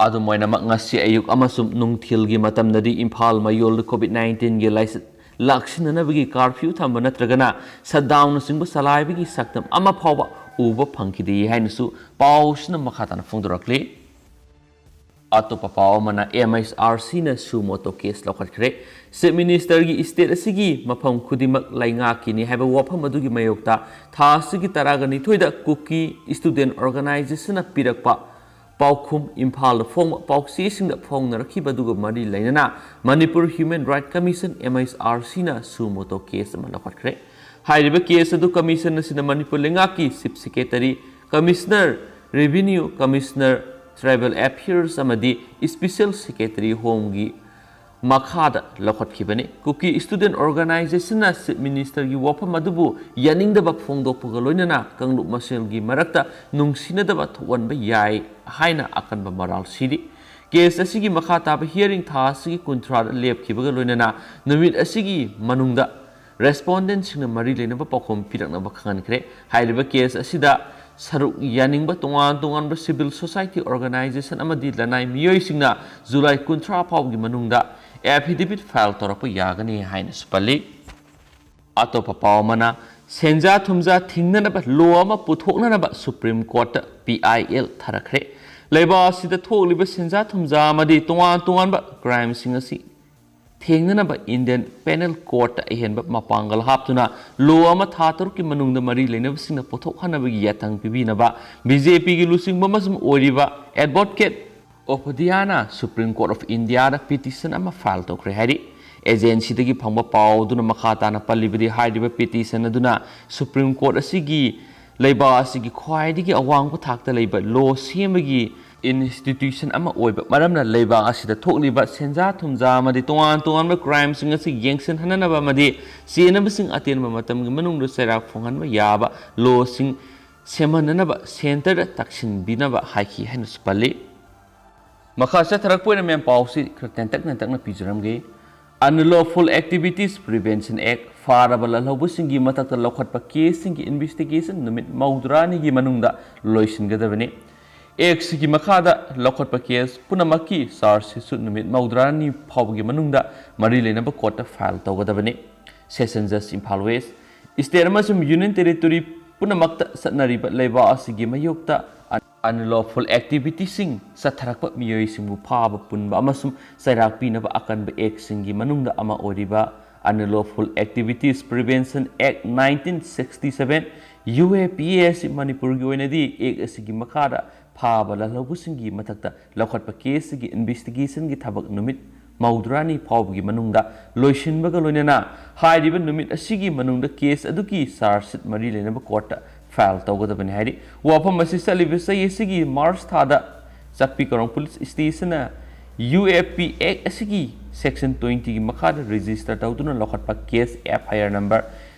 ꯑꯗꯨꯝ ꯑꯣꯏꯅꯃꯛ, ꯉꯁꯤ ꯑꯌꯨꯛ ꯑꯃꯁꯨꯡ ꯅꯨꯡꯊꯤꯜꯒꯤ ꯃꯇꯝꯗꯗꯤ ꯏꯝꯐꯥꯜ ꯃꯌꯣꯜꯗ ꯀꯣꯚꯤꯗ ꯅꯥꯏꯟꯇꯤꯟꯒꯤ ꯂꯥꯏꯆꯠ ꯂꯥꯛꯁꯤꯟꯅꯅꯕꯒꯤ ꯀꯥꯔꯐ꯭ꯌꯨ ꯊꯝꯕ ꯅꯠꯇ꯭ꯔꯒꯅ ꯁꯠꯗꯥꯎꯟꯅꯆꯤꯡꯕ ꯆꯂꯥꯏꯕꯒꯤ ꯁꯛꯇꯝ ꯑꯃ ꯐꯥꯎꯕ ꯎꯕ ꯐꯪꯈꯤꯗꯦ ꯍꯥꯏꯅꯁꯨ ꯄꯥꯎꯁꯤꯅ ꯃꯈꯥ ꯇꯥꯅ ꯐꯣꯡꯗꯣꯔꯛꯂꯤ꯫ ꯑꯇꯣꯞꯄ ꯄꯥꯎ ꯑꯃꯅ, ꯑꯦꯝ ꯑꯩꯆ ꯑꯥꯔ ꯁꯤꯅ ꯁꯨ ꯃꯣꯇꯣ ꯀꯦꯁ ꯂꯧꯈꯠꯈ꯭ꯔꯦ꯫ ꯆꯤꯐ ꯃꯤꯅꯤꯁꯇꯔꯒꯤ ꯁ꯭ꯇꯦꯠ ꯑꯁꯤꯒꯤ ꯃꯐꯝ ꯈꯨꯗꯤꯡꯃꯛ ꯂꯩꯉꯥꯛꯀꯤꯅꯤ ꯍꯥꯏꯕ ꯋꯥꯐꯝ ꯑꯗꯨꯒꯤ ꯃꯥꯌꯣꯛꯇ ꯊꯥ ꯑꯁꯤꯒꯤ ꯇꯔꯥꯒ ꯅꯤꯊꯣꯏꯗ ꯀꯨꯀꯤ ꯁ꯭ꯇꯨꯗꯦꯟꯠ ꯑꯣꯔꯒꯅꯥꯏꯖꯦꯁꯟꯅ ꯄꯤꯔꯛꯄ ꯄꯥꯎꯈꯨꯝ ꯏꯝꯐꯥꯜꯗ ꯐꯣꯡꯕ ꯄꯥꯎꯆꯦꯁꯤꯡꯗ ꯐꯣꯡꯅꯔꯛꯈꯤꯕ ꯑꯗꯨꯒ ꯃꯔꯤ ꯂꯩꯅꯅ Manipur human right commission, M H R ꯁꯤꯅ ꯁꯨ ꯃꯣꯇꯣ ꯀꯦꯁ ꯑꯃ ꯂꯧꯈꯠꯈ꯭ꯔꯦ꯫ ꯍꯥꯏꯔꯤꯕ ꯀꯦꯁ ꯑꯗꯨ ꯀꯃꯤꯁꯟ ꯑꯁꯤꯅ ꯃꯅꯤꯄꯨꯔ ꯂꯩꯉꯥꯛꯀꯤ chief secretary, commissioner Revenue Commissioner, Tribal Affairs ꯑꯃꯗꯤ Special Secretary Homeꯒꯤ ꯃꯈꯥꯗ ꯂꯧꯈꯠꯈꯤꯕꯅꯤ꯫ Kuki Student Organizationꯅ Chief Ministerꯒꯤ ꯋꯥꯐꯝ ꯑꯗꯨꯕꯨ ꯌꯥꯅꯤꯡꯗꯕ ꯐꯣꯡꯗꯣꯛꯄꯒ ꯂꯣꯏꯅꯅ ꯀꯥꯡꯂꯨꯞ ꯃꯁꯦꯜꯒꯤ ꯃꯔꯛꯇ ꯅꯨꯡꯁꯤꯅꯗꯕ ꯊꯣꯛꯍꯟꯕ ꯌꯥꯏ ꯍꯥꯏꯅ ꯑꯀꯟꯕ ꯃꯔꯥꯜ ꯁꯤꯔꯤ꯫ Case ꯑꯁꯤꯒꯤ ꯃꯈꯥ ꯇꯥꯕ hearing ꯊꯥ ꯑꯁꯤꯒꯤ ꯀꯨꯟꯊ꯭ꯔꯥꯗ ꯂꯦꯞꯈꯤꯕꯒ ꯂꯣꯏꯅꯅ ꯅꯨꯃꯤꯠ ꯑꯁꯤꯒꯤ ꯃꯅꯨꯡꯗ respondentꯁꯤꯡꯅ ꯃꯔꯤ ꯂꯩꯅꯕ ꯄꯥꯎꯈꯨꯝ ꯄꯤꯔꯛꯅꯕ ꯈꯪꯍꯟꯈ꯭ꯔꯦ꯫ ꯍꯥꯏꯔꯤꯕ case ꯑꯁꯤꯗ ꯁꯔꯨꯛ ꯌꯥꯅꯤꯡꯕ ꯇꯣꯉꯥꯟ ꯇꯣꯉꯥꯟꯕ civil society organization ꯑꯃꯗꯤ ꯂꯅꯥꯏ ꯃꯤꯑꯣꯏꯁꯤꯡꯅ ꯖꯨꯂꯥꯏ ꯀꯨꯟꯊ꯭ꯔꯥ ꯐꯥꯎꯕꯒꯤ ꯃꯅꯨꯡꯗ affidavit file ꯇꯧꯔꯛꯄ ꯌꯥꯒꯅꯤ ꯍꯥꯏꯅꯁꯨ ꯄꯜꯂꯤ꯫ ꯑꯇꯣꯞꯄ ꯄꯥꯎ ꯑꯃꯅ, ꯁꯦꯟꯖꯥ ꯊꯨꯝꯖꯥ ꯊꯤꯡꯅꯅꯕ law ꯑꯃ ꯄꯨꯊꯣꯛꯅꯅꯕ Supreme Courtꯇ P I L ꯊꯥꯔꯛꯈ꯭ꯔꯦ꯫ ꯂꯩꯕꯥꯛ ꯑꯁꯤꯗ ꯊꯣꯛꯂꯤꯕ ꯁꯦꯟꯖꯥ ꯊꯨꯝꯖꯥ ꯑꯃꯗꯤ ꯇꯣꯉꯥꯟ ꯇꯣꯉꯥꯟꯕ crimeꯁꯤꯡ ꯑꯁꯤ ꯊꯦꯡꯅꯅꯕ Indian Penal Courtꯇ ꯑꯍꯦꯟꯕ ꯃꯄꯥꯡꯒꯜ ꯍꯥꯞꯇꯨꯅ law ꯑꯃ ꯊꯥ ꯇꯔꯨꯛꯀꯤ ꯃꯅꯨꯡꯗ ꯃꯔꯤ ꯂꯩꯅꯕꯁꯤꯡꯅ ꯄꯨꯊꯣꯛꯍꯟꯅꯕꯒꯤ ꯌꯥꯊꯪ ꯄꯤꯕꯤꯅꯕ BJPꯒꯤ ꯂꯨꯆꯤꯡꯕ ꯑꯃꯁꯨꯡ ꯑꯣꯏꯔꯤꯕ Advocate Upadhyayna Supreme Court of Indiaꯗ petition ꯑꯃ file ꯇꯧꯈ꯭ꯔꯦ ꯍꯥꯏꯔꯤ꯫ Agencyꯗꯒꯤ ꯐꯪꯕ ꯄꯥꯎ ꯑꯗꯨꯅ ꯃꯈꯥ ꯇꯥꯅ ꯄꯜꯂꯤꯕꯗꯤ, ꯍꯥꯏꯔꯤꯕ petition ꯑꯗꯨꯅ Supreme Court ꯑꯁꯤꯒꯤ ꯂꯩꯕꯥꯛ ꯑꯁꯤꯒꯤ ꯈ꯭ꯋꯥꯏꯗꯒꯤ ꯑꯋꯥꯡꯕ ꯊꯥꯛꯇ ꯂꯩꯕ law ꯁꯦꯝꯕꯒꯤ institution ꯑꯃ ꯑꯣꯏꯕ ꯃꯔꯝꯅ ꯂꯩꯕꯥꯛ ꯑꯁꯤꯗ ꯊꯣꯛꯂꯤꯕ ꯁꯦꯟꯖꯥ ꯊꯨꯝꯖꯥ ꯑꯃꯗꯤ ꯇꯣꯉꯥꯟ ꯇꯣꯉꯥꯟꯕ crimeꯁꯤꯡ ꯑꯁꯤ ꯌꯦꯡꯁꯤꯟꯍꯟꯅꯕ ꯑꯃꯗꯤ ꯆꯦꯟꯅꯕꯁꯤꯡ ꯑꯇꯦꯟꯕ ꯃꯇꯝꯒꯤ ꯃꯅꯨꯡꯗ ꯆꯩꯔꯥꯛ ꯐꯣꯡꯍꯟꯕ ꯌꯥꯕ lawꯁꯤꯡ ꯁꯦꯝꯍꯟꯅꯅꯕ centreꯗ ꯇꯛꯁꯤꯟꯕꯤꯅꯕ ꯍꯥꯏꯈꯤ ꯍꯥꯏꯅꯁꯨ ꯄꯜꯂꯤ꯫ ꯃꯈꯥ ꯆꯠꯊꯔꯛꯄ ꯑꯣꯏꯅ ꯃꯦꯝ ꯄꯥꯎꯁꯤ ꯈꯔ ꯇꯦꯟꯇꯛ ꯇꯦꯟꯇꯛꯅ ꯄꯤꯖꯔꯝꯒꯦ꯫ Unlawful Activities Prevention Act, ꯐꯥꯔꯕ ꯂꯥꯜꯍꯧꯕꯁꯤꯡꯒꯤ ꯃꯊꯛꯇ ꯂꯧꯈꯠꯄ caseꯁꯤꯡꯒꯤ investigation ꯅꯨꯃꯤꯠ ꯃꯧꯗ꯭ꯔꯥꯅꯤꯒꯤ ꯃꯅꯨꯡꯗ ꯂꯣꯏꯁꯤꯟꯒꯗꯕꯅꯤ꯫ Actꯁꯤꯒꯤ ꯃꯈꯥꯗ ꯂꯧꯈꯠꯄ case ꯄꯨꯝꯅꯃꯛꯀꯤ charge sheetꯁꯨ ꯅꯨꯃꯤꯠ ꯃꯧꯗ꯭ꯔꯥꯅꯤ ꯐꯥꯎꯕꯒꯤ ꯃꯅꯨꯡꯗ ꯃꯔꯤ ꯂꯩꯅꯕ courtꯇ file ꯇꯧꯒꯗꯕꯅꯤ꯫ Session Judge, Imphal West, state ꯑꯃꯁꯨꯡ Union Territory ꯄꯨꯝꯅꯃꯛꯇ ꯆꯠꯅꯔꯤꯕ ꯂꯩꯕꯥꯛ ꯑꯁꯤꯒꯤ ꯃꯥꯌꯣꯛꯇ unlawful activitiesꯁꯤꯡ ꯆꯠꯊꯔꯛꯄ ꯃꯤꯑꯣꯏꯁꯤꯡꯕꯨ ꯐꯥꯕ, ꯄꯨꯟꯕ ꯑꯃꯁꯨꯡ ꯆꯩꯔꯥꯛ ꯄꯤꯅꯕ ꯑꯀꯟꯕ actꯁꯤꯡꯒꯤ ꯃꯅꯨꯡꯗ ꯑꯃ ꯑꯣꯏꯔꯤꯕ Unlawful Activities Prevention Act nineteen sixty seven, UAPA ꯑꯁꯤ ꯃꯅꯤꯄꯨꯔꯒꯤ ꯑꯣꯏꯅꯗꯤ act ꯑꯁꯤꯒꯤ ꯃꯈꯥꯗ ꯐꯥꯕ ꯂꯥꯜꯍꯧꯕꯁꯤꯡꯒꯤ ꯃꯊꯛꯇ ꯂꯧꯈꯠꯄ caseꯁꯤꯒꯤ investigationꯒꯤ ꯊꯕꯛ ꯅꯨꯃꯤꯠ ꯃꯧꯗ꯭ꯔꯥꯅꯤ ꯐꯥꯎꯕꯒꯤ ꯃꯅꯨꯡꯗ ꯂꯣꯏꯁꯤꯟꯕꯒ ꯂꯣꯏꯅꯅ ꯍꯥꯏꯔꯤꯕ ꯅꯨꯃꯤꯠ ꯑꯁꯤꯒꯤ ꯃꯅꯨꯡꯗ case ꯑꯗꯨꯒꯤ charge sheet ꯃꯔꯤ ꯂꯩꯅꯕ courtꯇ ꯐꯥꯏꯜ ꯇꯧꯒꯗꯕꯅꯤ ꯍꯥꯏꯔꯤ꯫ ꯋꯥꯐꯝ ꯑꯁꯤ ꯆꯠꯂꯤꯕ ꯆꯍꯤ ꯑꯁꯤꯒꯤ ꯃꯥꯔꯆ ꯊꯥꯗ ꯆꯥꯛꯄꯤ ꯀꯥꯔꯣꯡ ꯄꯨꯂꯤꯁ ꯁ꯭ꯇꯦꯁꯟꯅ ꯌꯨ ꯑꯦ ꯄꯤ ꯑꯦꯛ ꯑꯁꯤꯒꯤ ꯁꯦꯛꯁꯟ ꯇ꯭ꯋꯦꯟꯇꯤꯒꯤ ꯃꯈꯥꯗ ꯔꯦꯖꯤꯁꯇꯔ ꯇꯧꯗꯨꯅ ꯂꯧꯈꯠꯄ case F I R number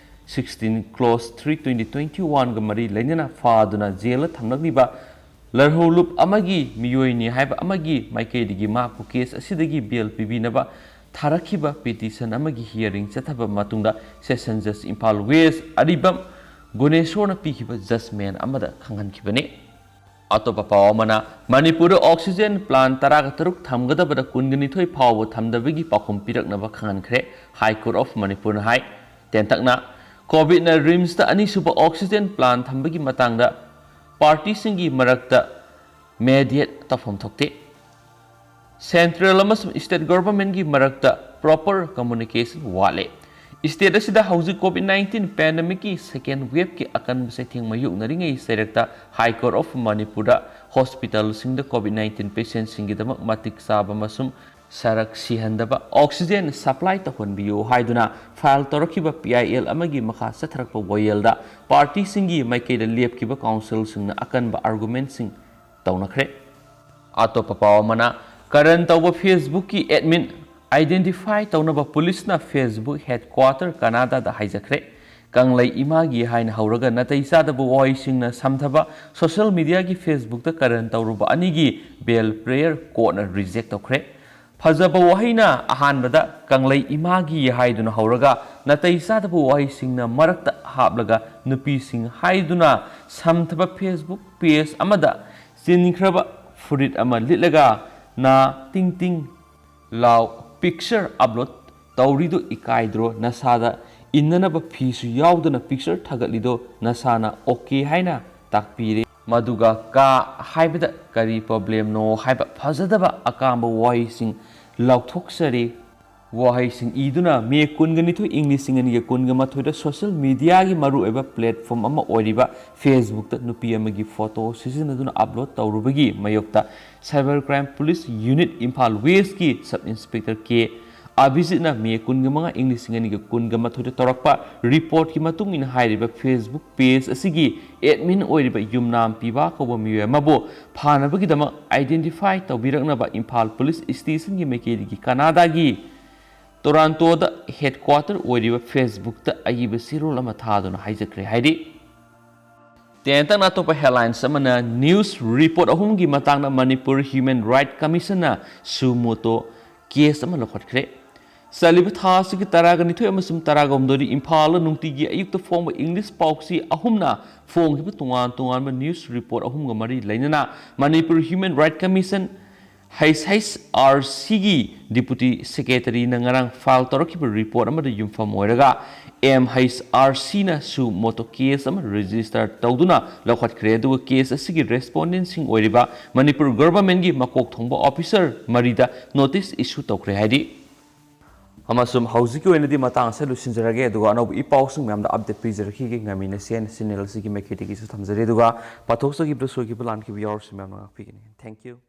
sixteen close three twenty twenty ꯋꯥꯟꯒ ꯃꯔꯤ ꯂꯩꯅꯅ ꯐꯥꯗꯨꯅ ꯖꯦꯜꯗ ꯊꯝꯂꯛꯂꯤꯕ ꯂꯥꯜꯍꯧꯂꯨꯞ ꯑꯃꯒꯤ ꯃꯤꯑꯣꯏꯅꯤ ꯍꯥꯏꯕ ꯑꯃꯒꯤ ꯃꯥꯏꯀꯩꯗꯒꯤ ꯃꯍꯥꯛꯄꯨ ꯀꯦꯁ ꯑꯁꯤꯗꯒꯤ ꯕꯦꯜ ꯄꯤꯕꯤꯅꯕ ꯊꯥꯔꯛꯈꯤꯕ ꯄꯤꯇꯤꯁꯟ ꯑꯃꯒꯤ ꯍꯤꯌꯥꯔꯤꯡ ꯆꯠꯊꯕ ꯃꯇꯨꯡꯗ ꯁꯦꯁꯟ ꯖꯁ ꯏꯝꯐꯥꯜ ꯋꯦꯁ ꯑꯔꯤꯕꯝ ꯒꯨꯅꯦꯁꯣꯔꯅ ꯄꯤꯈꯤꯕ ꯖꯁꯃꯦꯟ ꯑꯃꯗ ꯈꯪꯍꯟꯈꯤꯕꯅꯤ꯫ ꯑꯇꯣꯞꯄ ꯄꯥꯎ ꯑꯃꯅ, ꯃꯅꯤꯄꯨꯔꯗ ꯑꯣꯛꯁꯤꯖꯦꯟ ꯄ꯭ꯂꯥꯟ ꯇꯔꯥꯒ ꯇꯔꯨꯛ ꯊꯝꯒꯗꯕꯗ ꯀꯨꯟꯒ ꯅꯤꯊꯣꯏ ꯐꯥꯎꯕ ꯊꯝꯗꯕꯒꯤ ꯄꯥꯎꯈꯨꯝ ꯄꯤꯔꯛꯅꯕ ꯈꯪꯍꯟꯈ꯭ꯔꯦ ꯍꯥꯏ ꯀꯣꯔꯠ ꯑꯣꯐ ꯃꯅꯤꯄꯨꯔꯅ ꯍꯥꯏ꯫ ꯇꯦꯟꯇꯛꯅ ꯀꯣꯚꯤꯗꯅ ꯔꯤꯝꯁꯇ ꯑꯅꯤꯁꯨꯕ ꯑꯣꯛꯁꯤꯖꯦꯟ ꯄ꯭ꯂꯥꯟ ꯊꯝꯕꯒꯤ ꯃꯇꯥꯡꯗ ꯄꯥꯔꯇꯤꯁꯤꯡꯒꯤ ꯃꯔꯛꯇ ꯃꯦꯗꯤꯌꯦꯠ ꯇꯧꯐꯝ ꯊꯣꯛꯇꯦ꯫ ꯁꯦꯟꯇ꯭ꯔꯦꯜ ꯑꯃꯁꯨꯡ ꯁ꯭ꯇꯦꯠ ꯒꯣꯚꯔꯟꯃꯦꯟꯠꯀꯤ ꯃꯔꯛꯇ ꯄ꯭ꯔꯣꯄꯔ ꯀꯝꯃꯨꯅꯤꯀꯦꯁꯟ ꯋꯥꯠꯂꯦ꯫ ꯁ꯭ꯇꯦꯠ ꯑꯁꯤꯗ ꯍꯧꯖꯤꯛ ꯀꯣꯚꯤꯗ ꯅꯥꯏꯟꯇꯤꯟ ꯄꯦꯟꯗꯦꯃꯤꯛꯀꯤ ꯁꯦꯀꯦꯟ ꯋꯦꯚꯀꯤ ꯑꯀꯟꯕ ꯆꯩꯊꯦꯡ ꯃꯥꯌꯣꯛꯅꯔꯤꯉꯩ ꯆꯩꯔꯛꯇ ꯍꯥꯏ ꯀꯣꯔꯠ ꯑꯣꯐ ꯃꯅꯤꯄꯨꯔꯗ ꯍꯣꯁꯄꯤꯇꯥꯜꯁꯤꯡꯗ ꯀꯣꯚꯤꯗ ꯅꯥꯏꯟꯇꯤꯟ ꯄꯦꯁꯦꯟꯠꯁꯤꯡꯒꯤꯗꯃꯛ ꯃꯇꯤꯛ ꯆꯥꯕ ꯑꯃꯁꯨꯡ ꯁꯔꯛ ꯁꯤꯍꯟꯗꯕ ꯑꯣꯛꯁꯤꯖꯦꯟ ꯁꯄ꯭ꯂꯥꯏ ꯇꯧꯍꯟꯕꯤꯌꯨ ꯍꯥꯏꯗꯨꯅ ꯐꯥꯏꯜ ꯇꯧꯔꯛꯈꯤꯕ ꯄꯤ ꯑꯥꯏ ꯑꯦꯜ ꯑꯃꯒꯤ ꯃꯈꯥ ꯆꯠꯊꯔꯛꯄ ꯋꯥꯌꯦꯜꯗ ꯄꯥꯔꯇꯤꯁꯤꯡꯒꯤ ꯃꯥꯏꯀꯩꯗ ꯂꯦꯞꯈꯤꯕ ꯀꯥꯎꯟꯁꯤꯜꯁꯤꯡꯅ ꯑꯀꯟꯕ ꯑꯥꯔꯒꯨꯃꯦꯟꯠꯁꯤꯡ ꯇꯧꯅꯈ꯭ꯔꯦ꯫ ꯑꯇꯣꯞꯄ ꯄꯥꯎ ꯑꯃꯅ, ꯀꯔꯟ ꯇꯧꯕ ꯐꯦꯁꯕꯨꯛꯀꯤ ꯑꯦꯗꯃꯤꯟ ꯑꯥꯏꯗꯦꯟꯇꯤꯐꯥꯏ ꯇꯧꯅꯕ ꯄꯨꯂꯤꯁꯅ ꯐꯦꯁꯕꯨꯛ ꯍꯦꯗꯀ꯭ꯋꯥꯇꯔ ꯀꯅꯥꯗꯥꯗ ꯍꯥꯏꯖꯈ꯭ꯔꯦ꯫ ꯀꯪꯂꯩ ꯏꯃꯥꯒꯤ ꯍꯥꯏꯅ ꯍꯧꯔꯒ ꯅꯥꯇꯩ ꯆꯥꯗꯕ ꯋꯥꯍꯩꯁꯤꯡꯅ ꯁꯝꯊꯕ ꯁꯣꯁꯤꯌꯦꯜ ꯃꯤꯗꯤꯌꯥꯒꯤ ꯐꯦꯁꯕꯨꯛꯇ ꯀꯔꯟ ꯇꯧꯔꯨꯕ ꯑꯅꯤꯒꯤ ꯕꯦꯜ ꯄ꯭ꯔꯦꯌꯔ ꯀꯣꯔꯠꯅ ꯔꯤꯖꯦꯛ ꯇꯧꯈ꯭ꯔꯦ꯫ ꯐꯖꯕ ꯋꯥꯍꯩꯅ ꯑꯍꯥꯟꯕꯗ ꯀꯪꯂꯩ ꯏꯃꯥꯒꯤ ꯍꯥꯏꯗꯨꯅ ꯍꯧꯔꯒ ꯅꯥꯇꯩ ꯆꯥꯗꯕ ꯋꯥꯍꯩꯁꯤꯡꯅ ꯃꯔꯛꯇ ꯍꯥꯞꯂꯒ ꯅꯨꯄꯤꯁꯤꯡ ꯍꯥꯏꯗꯨꯅ ꯁꯝꯊꯕ ꯐꯦꯁꯕꯨꯛ ꯄꯦꯖ ꯑꯃꯗ ꯆꯤꯟꯈ꯭ꯔꯕ ꯐꯨꯔꯤꯠ ꯑꯃ ꯂꯤꯠꯂꯒ ꯅꯥ ꯇꯤꯡ ꯇꯤꯡ ꯂꯥꯎ ꯄꯤꯛꯆꯔ ꯑꯞꯂꯣꯗ ꯇꯧꯔꯤꯗꯣ ꯏꯀꯥꯏꯗ꯭ꯔꯣ? ꯅꯁꯥꯗ ꯏꯟꯅꯅꯕ ꯐꯤꯁꯨ ꯌꯥꯎꯗꯅ ꯄꯤꯛꯆꯔ ꯊꯥꯒꯠꯂꯤꯗꯣ ꯅꯁꯥꯅ ꯑꯣꯀꯦ ꯍꯥꯏꯅ ꯇꯥꯛꯄꯤꯔꯦ꯫ ꯃꯗꯨꯒ ꯀꯥ ꯍꯥꯏꯕꯗ ꯀꯔꯤ ꯄ꯭ꯔꯣꯕ꯭ꯂꯦꯝꯅꯣ ꯍꯥꯏꯕ ꯐꯖꯗꯕ ꯑꯀꯥꯝꯕ ꯋꯥꯍꯩꯁꯤꯡ ꯂꯥꯎꯊꯣꯛꯆꯔꯤ꯫ ꯋꯥꯍꯩꯁꯤꯡ ꯏꯗꯨꯅ ꯃꯦ ꯀꯨꯟꯒ ꯅꯤꯊꯣꯏ, ꯏꯪ ꯂꯤꯁꯤꯡ ꯑꯅꯤꯒ ꯀꯨꯟꯒ ꯃꯥꯊꯣꯏꯗ ꯁꯣꯁꯤꯌꯦꯜ ꯃꯤꯗꯤꯌꯥꯒꯤ ꯃꯔꯨꯑꯣꯏꯕ ꯄ꯭ꯂꯦꯠꯐꯣꯔꯝ ꯑꯃ ꯑꯣꯏꯔꯤꯕ ꯐꯦꯁꯕꯨꯛꯇ ꯅꯨꯄꯤ ꯑꯃꯒꯤ ꯐꯣꯇꯣ ꯁꯤꯖꯤꯟꯅꯗꯨꯅ ꯑꯞꯂꯣꯗ ꯇꯧꯔꯨꯕꯒꯤ ꯃꯥꯌꯣꯛꯇ cyber crime police unit Imphal ꯋꯦꯁꯀꯤ ꯁꯕ ꯏꯟꯁꯄꯦꯛꯇꯔ ꯀꯦ ꯑꯚꯤꯖꯤꯠꯅ ꯃꯦ ꯀꯨꯟꯒ ꯃꯉꯥ, ꯏꯪ ꯂꯤꯁꯤꯡ ꯑꯅꯤꯒ ꯀꯨꯟꯒ ꯃꯥꯊꯣꯏꯗ ꯇꯧꯔꯛꯄ ꯔꯤꯄꯣꯔꯠꯀꯤ ꯃꯇꯨꯡ ꯏꯟꯅ, ꯍꯥꯏꯔꯤꯕ Facebook ꯄꯦꯖ ꯑꯁꯤꯒꯤ ꯑꯦꯗꯃꯤꯟ ꯑꯣꯏꯔꯤꯕ ꯌꯨꯝꯅꯥꯝ ꯄꯤꯕꯥ ꯀꯧꯕ ꯃꯤꯑꯣꯏ ꯑꯃꯕꯨ ꯐꯥꯅꯕꯒꯤꯗꯃꯛ ꯑꯥꯏꯗꯦꯟꯇꯤꯐꯥꯏ ꯇꯧꯕꯤꯔꯛꯅꯕ ꯏꯝꯐꯥꯜ ꯄꯨꯂꯤꯁ ꯁ꯭ꯇꯦꯁꯟꯒꯤ ꯃꯥꯏꯀꯩꯗꯒꯤ ꯀꯅꯥꯗꯥꯒꯤ ꯇꯣꯔꯥꯟꯇꯣꯗ ꯍꯦꯗꯀ꯭ꯋꯥꯇꯔ ꯑꯣꯏꯔꯤꯕ Facebook ꯑꯏꯕ ꯆꯦꯔꯣꯜ ꯑꯃ ꯊꯥꯗꯨꯅ ꯍꯥꯏꯖꯈ꯭ꯔꯦ ꯍꯥꯏꯔꯤ꯫ ꯇꯦꯟꯇꯛꯅ ꯑꯇꯣꯞꯄ ꯍꯦꯗꯂꯥꯏꯟꯁ ꯑꯃꯅ, ꯅ꯭ꯌꯨꯁ ꯔꯤꯄꯣꯔꯠ ꯑꯍꯨꯝꯒꯤ ꯃꯇꯥꯡꯗ ꯃꯅꯤꯄꯨꯔ ꯍ꯭ꯌꯨꯃꯦꯟ ꯔꯥꯏꯠ ꯀꯃꯤꯁꯟꯅ ꯁꯨ ꯃꯣꯇꯣ ꯀꯦꯁ ꯑꯃ ꯂꯧꯈꯠꯈ꯭ꯔꯦ꯫ ꯆꯠꯂꯤꯕ ꯊꯥ ꯑꯁꯤꯒꯤ ꯇꯔꯥꯒ ꯅꯤꯊꯣꯏ ꯑꯃꯁꯨꯡ ꯇꯔꯥꯒ ꯍꯨꯝꯗꯣꯏꯗ ꯏꯝꯐꯥꯜꯗ ꯅꯨꯡꯇꯤꯒꯤ ꯑꯌꯨꯛꯇ ꯐꯣꯡꯕ ꯏꯪꯂꯤꯁ ꯄꯥꯎꯆꯦ ꯑꯍꯨꯝꯅ ꯐꯣꯡꯈꯤꯕ ꯇꯣꯉꯥꯟ ꯇꯣꯉꯥꯟꯕ ꯅ꯭ꯌꯨꯁ ꯔꯤꯄꯣꯔꯠ ꯑꯍꯨꯝꯒ ꯃꯔꯤ ꯂꯩꯅꯅ Manipur human right commission, H H R ꯁꯤꯒꯤ ꯗꯤꯄꯨꯇꯤ ꯁꯦꯀ꯭ꯔꯦꯇꯔꯤꯅ ꯉꯔꯥꯡ ꯐꯥꯏꯜ ꯇꯧꯔꯛꯈꯤꯕ ꯔꯤꯄꯣꯔꯠ ꯑꯃꯗ ꯌꯨꯝꯐꯝ ꯑꯣꯏꯔꯒ, ꯑꯦꯝ ꯑꯩꯆ ꯑꯥꯔ ꯁꯤꯅ ꯁꯨ ꯃꯣꯇꯣ ꯀꯦꯁ ꯑꯃ ꯔꯦꯖꯤꯁꯇꯔ ꯇꯧꯗꯨꯅ ꯂꯧꯈꯠꯈ꯭ꯔꯦ꯫ ꯑꯗꯨꯒ ꯀꯦꯁ ꯑꯁꯤꯒꯤ ꯔꯦꯁꯄꯣꯟꯗꯦꯟꯁꯤꯡ ꯑꯣꯏꯔꯤꯕ ꯃꯅꯤꯄꯨꯔ ꯒꯚꯔꯟꯃꯦꯟꯒꯤ ꯃꯀꯣꯛ ꯊꯣꯡꯕ ꯑꯣꯐꯤꯁꯔ ꯃꯔꯤꯗ ꯅꯣꯇꯤꯁ ꯏꯁꯨ ꯇꯧꯈ꯭ꯔꯦ ꯍꯥꯏꯔꯤ꯫ ꯑꯃꯁꯨꯡ ꯍꯧꯖꯤꯛꯀꯤ ꯑꯣꯏꯅꯗꯤ ꯃꯇꯥꯡ ꯑꯁꯤꯗ ꯂꯣꯏꯁꯤꯟꯖꯔꯒꯦ, ꯑꯗꯨꯒ ꯑꯅꯧꯕ ꯏ ꯄꯥꯎꯁꯤꯡ ꯃꯌꯥꯝꯗ ꯑꯞꯗꯦꯠ ꯄꯤꯖꯔꯛꯈꯤꯒꯦ꯫ ꯉꯝꯃꯤꯅ ꯁꯤ ꯑꯦꯟ ꯆꯦꯅꯦꯜ ꯑꯁꯤꯒꯤ ꯃꯥꯏꯀꯩꯗꯒꯤꯁꯨ ꯊꯝꯖꯔꯤ꯫ ꯑꯗꯨꯒ ꯄꯥꯊꯣꯛꯆꯈꯤꯕꯗ ꯁꯣꯏꯈꯤꯕ ꯂꯥꯟꯈꯤꯕ ꯌꯥꯎꯔꯁꯨ ꯃꯌꯥꯝꯅ ꯉꯥꯛꯄꯤꯒꯅꯤ꯫ Thank you꯫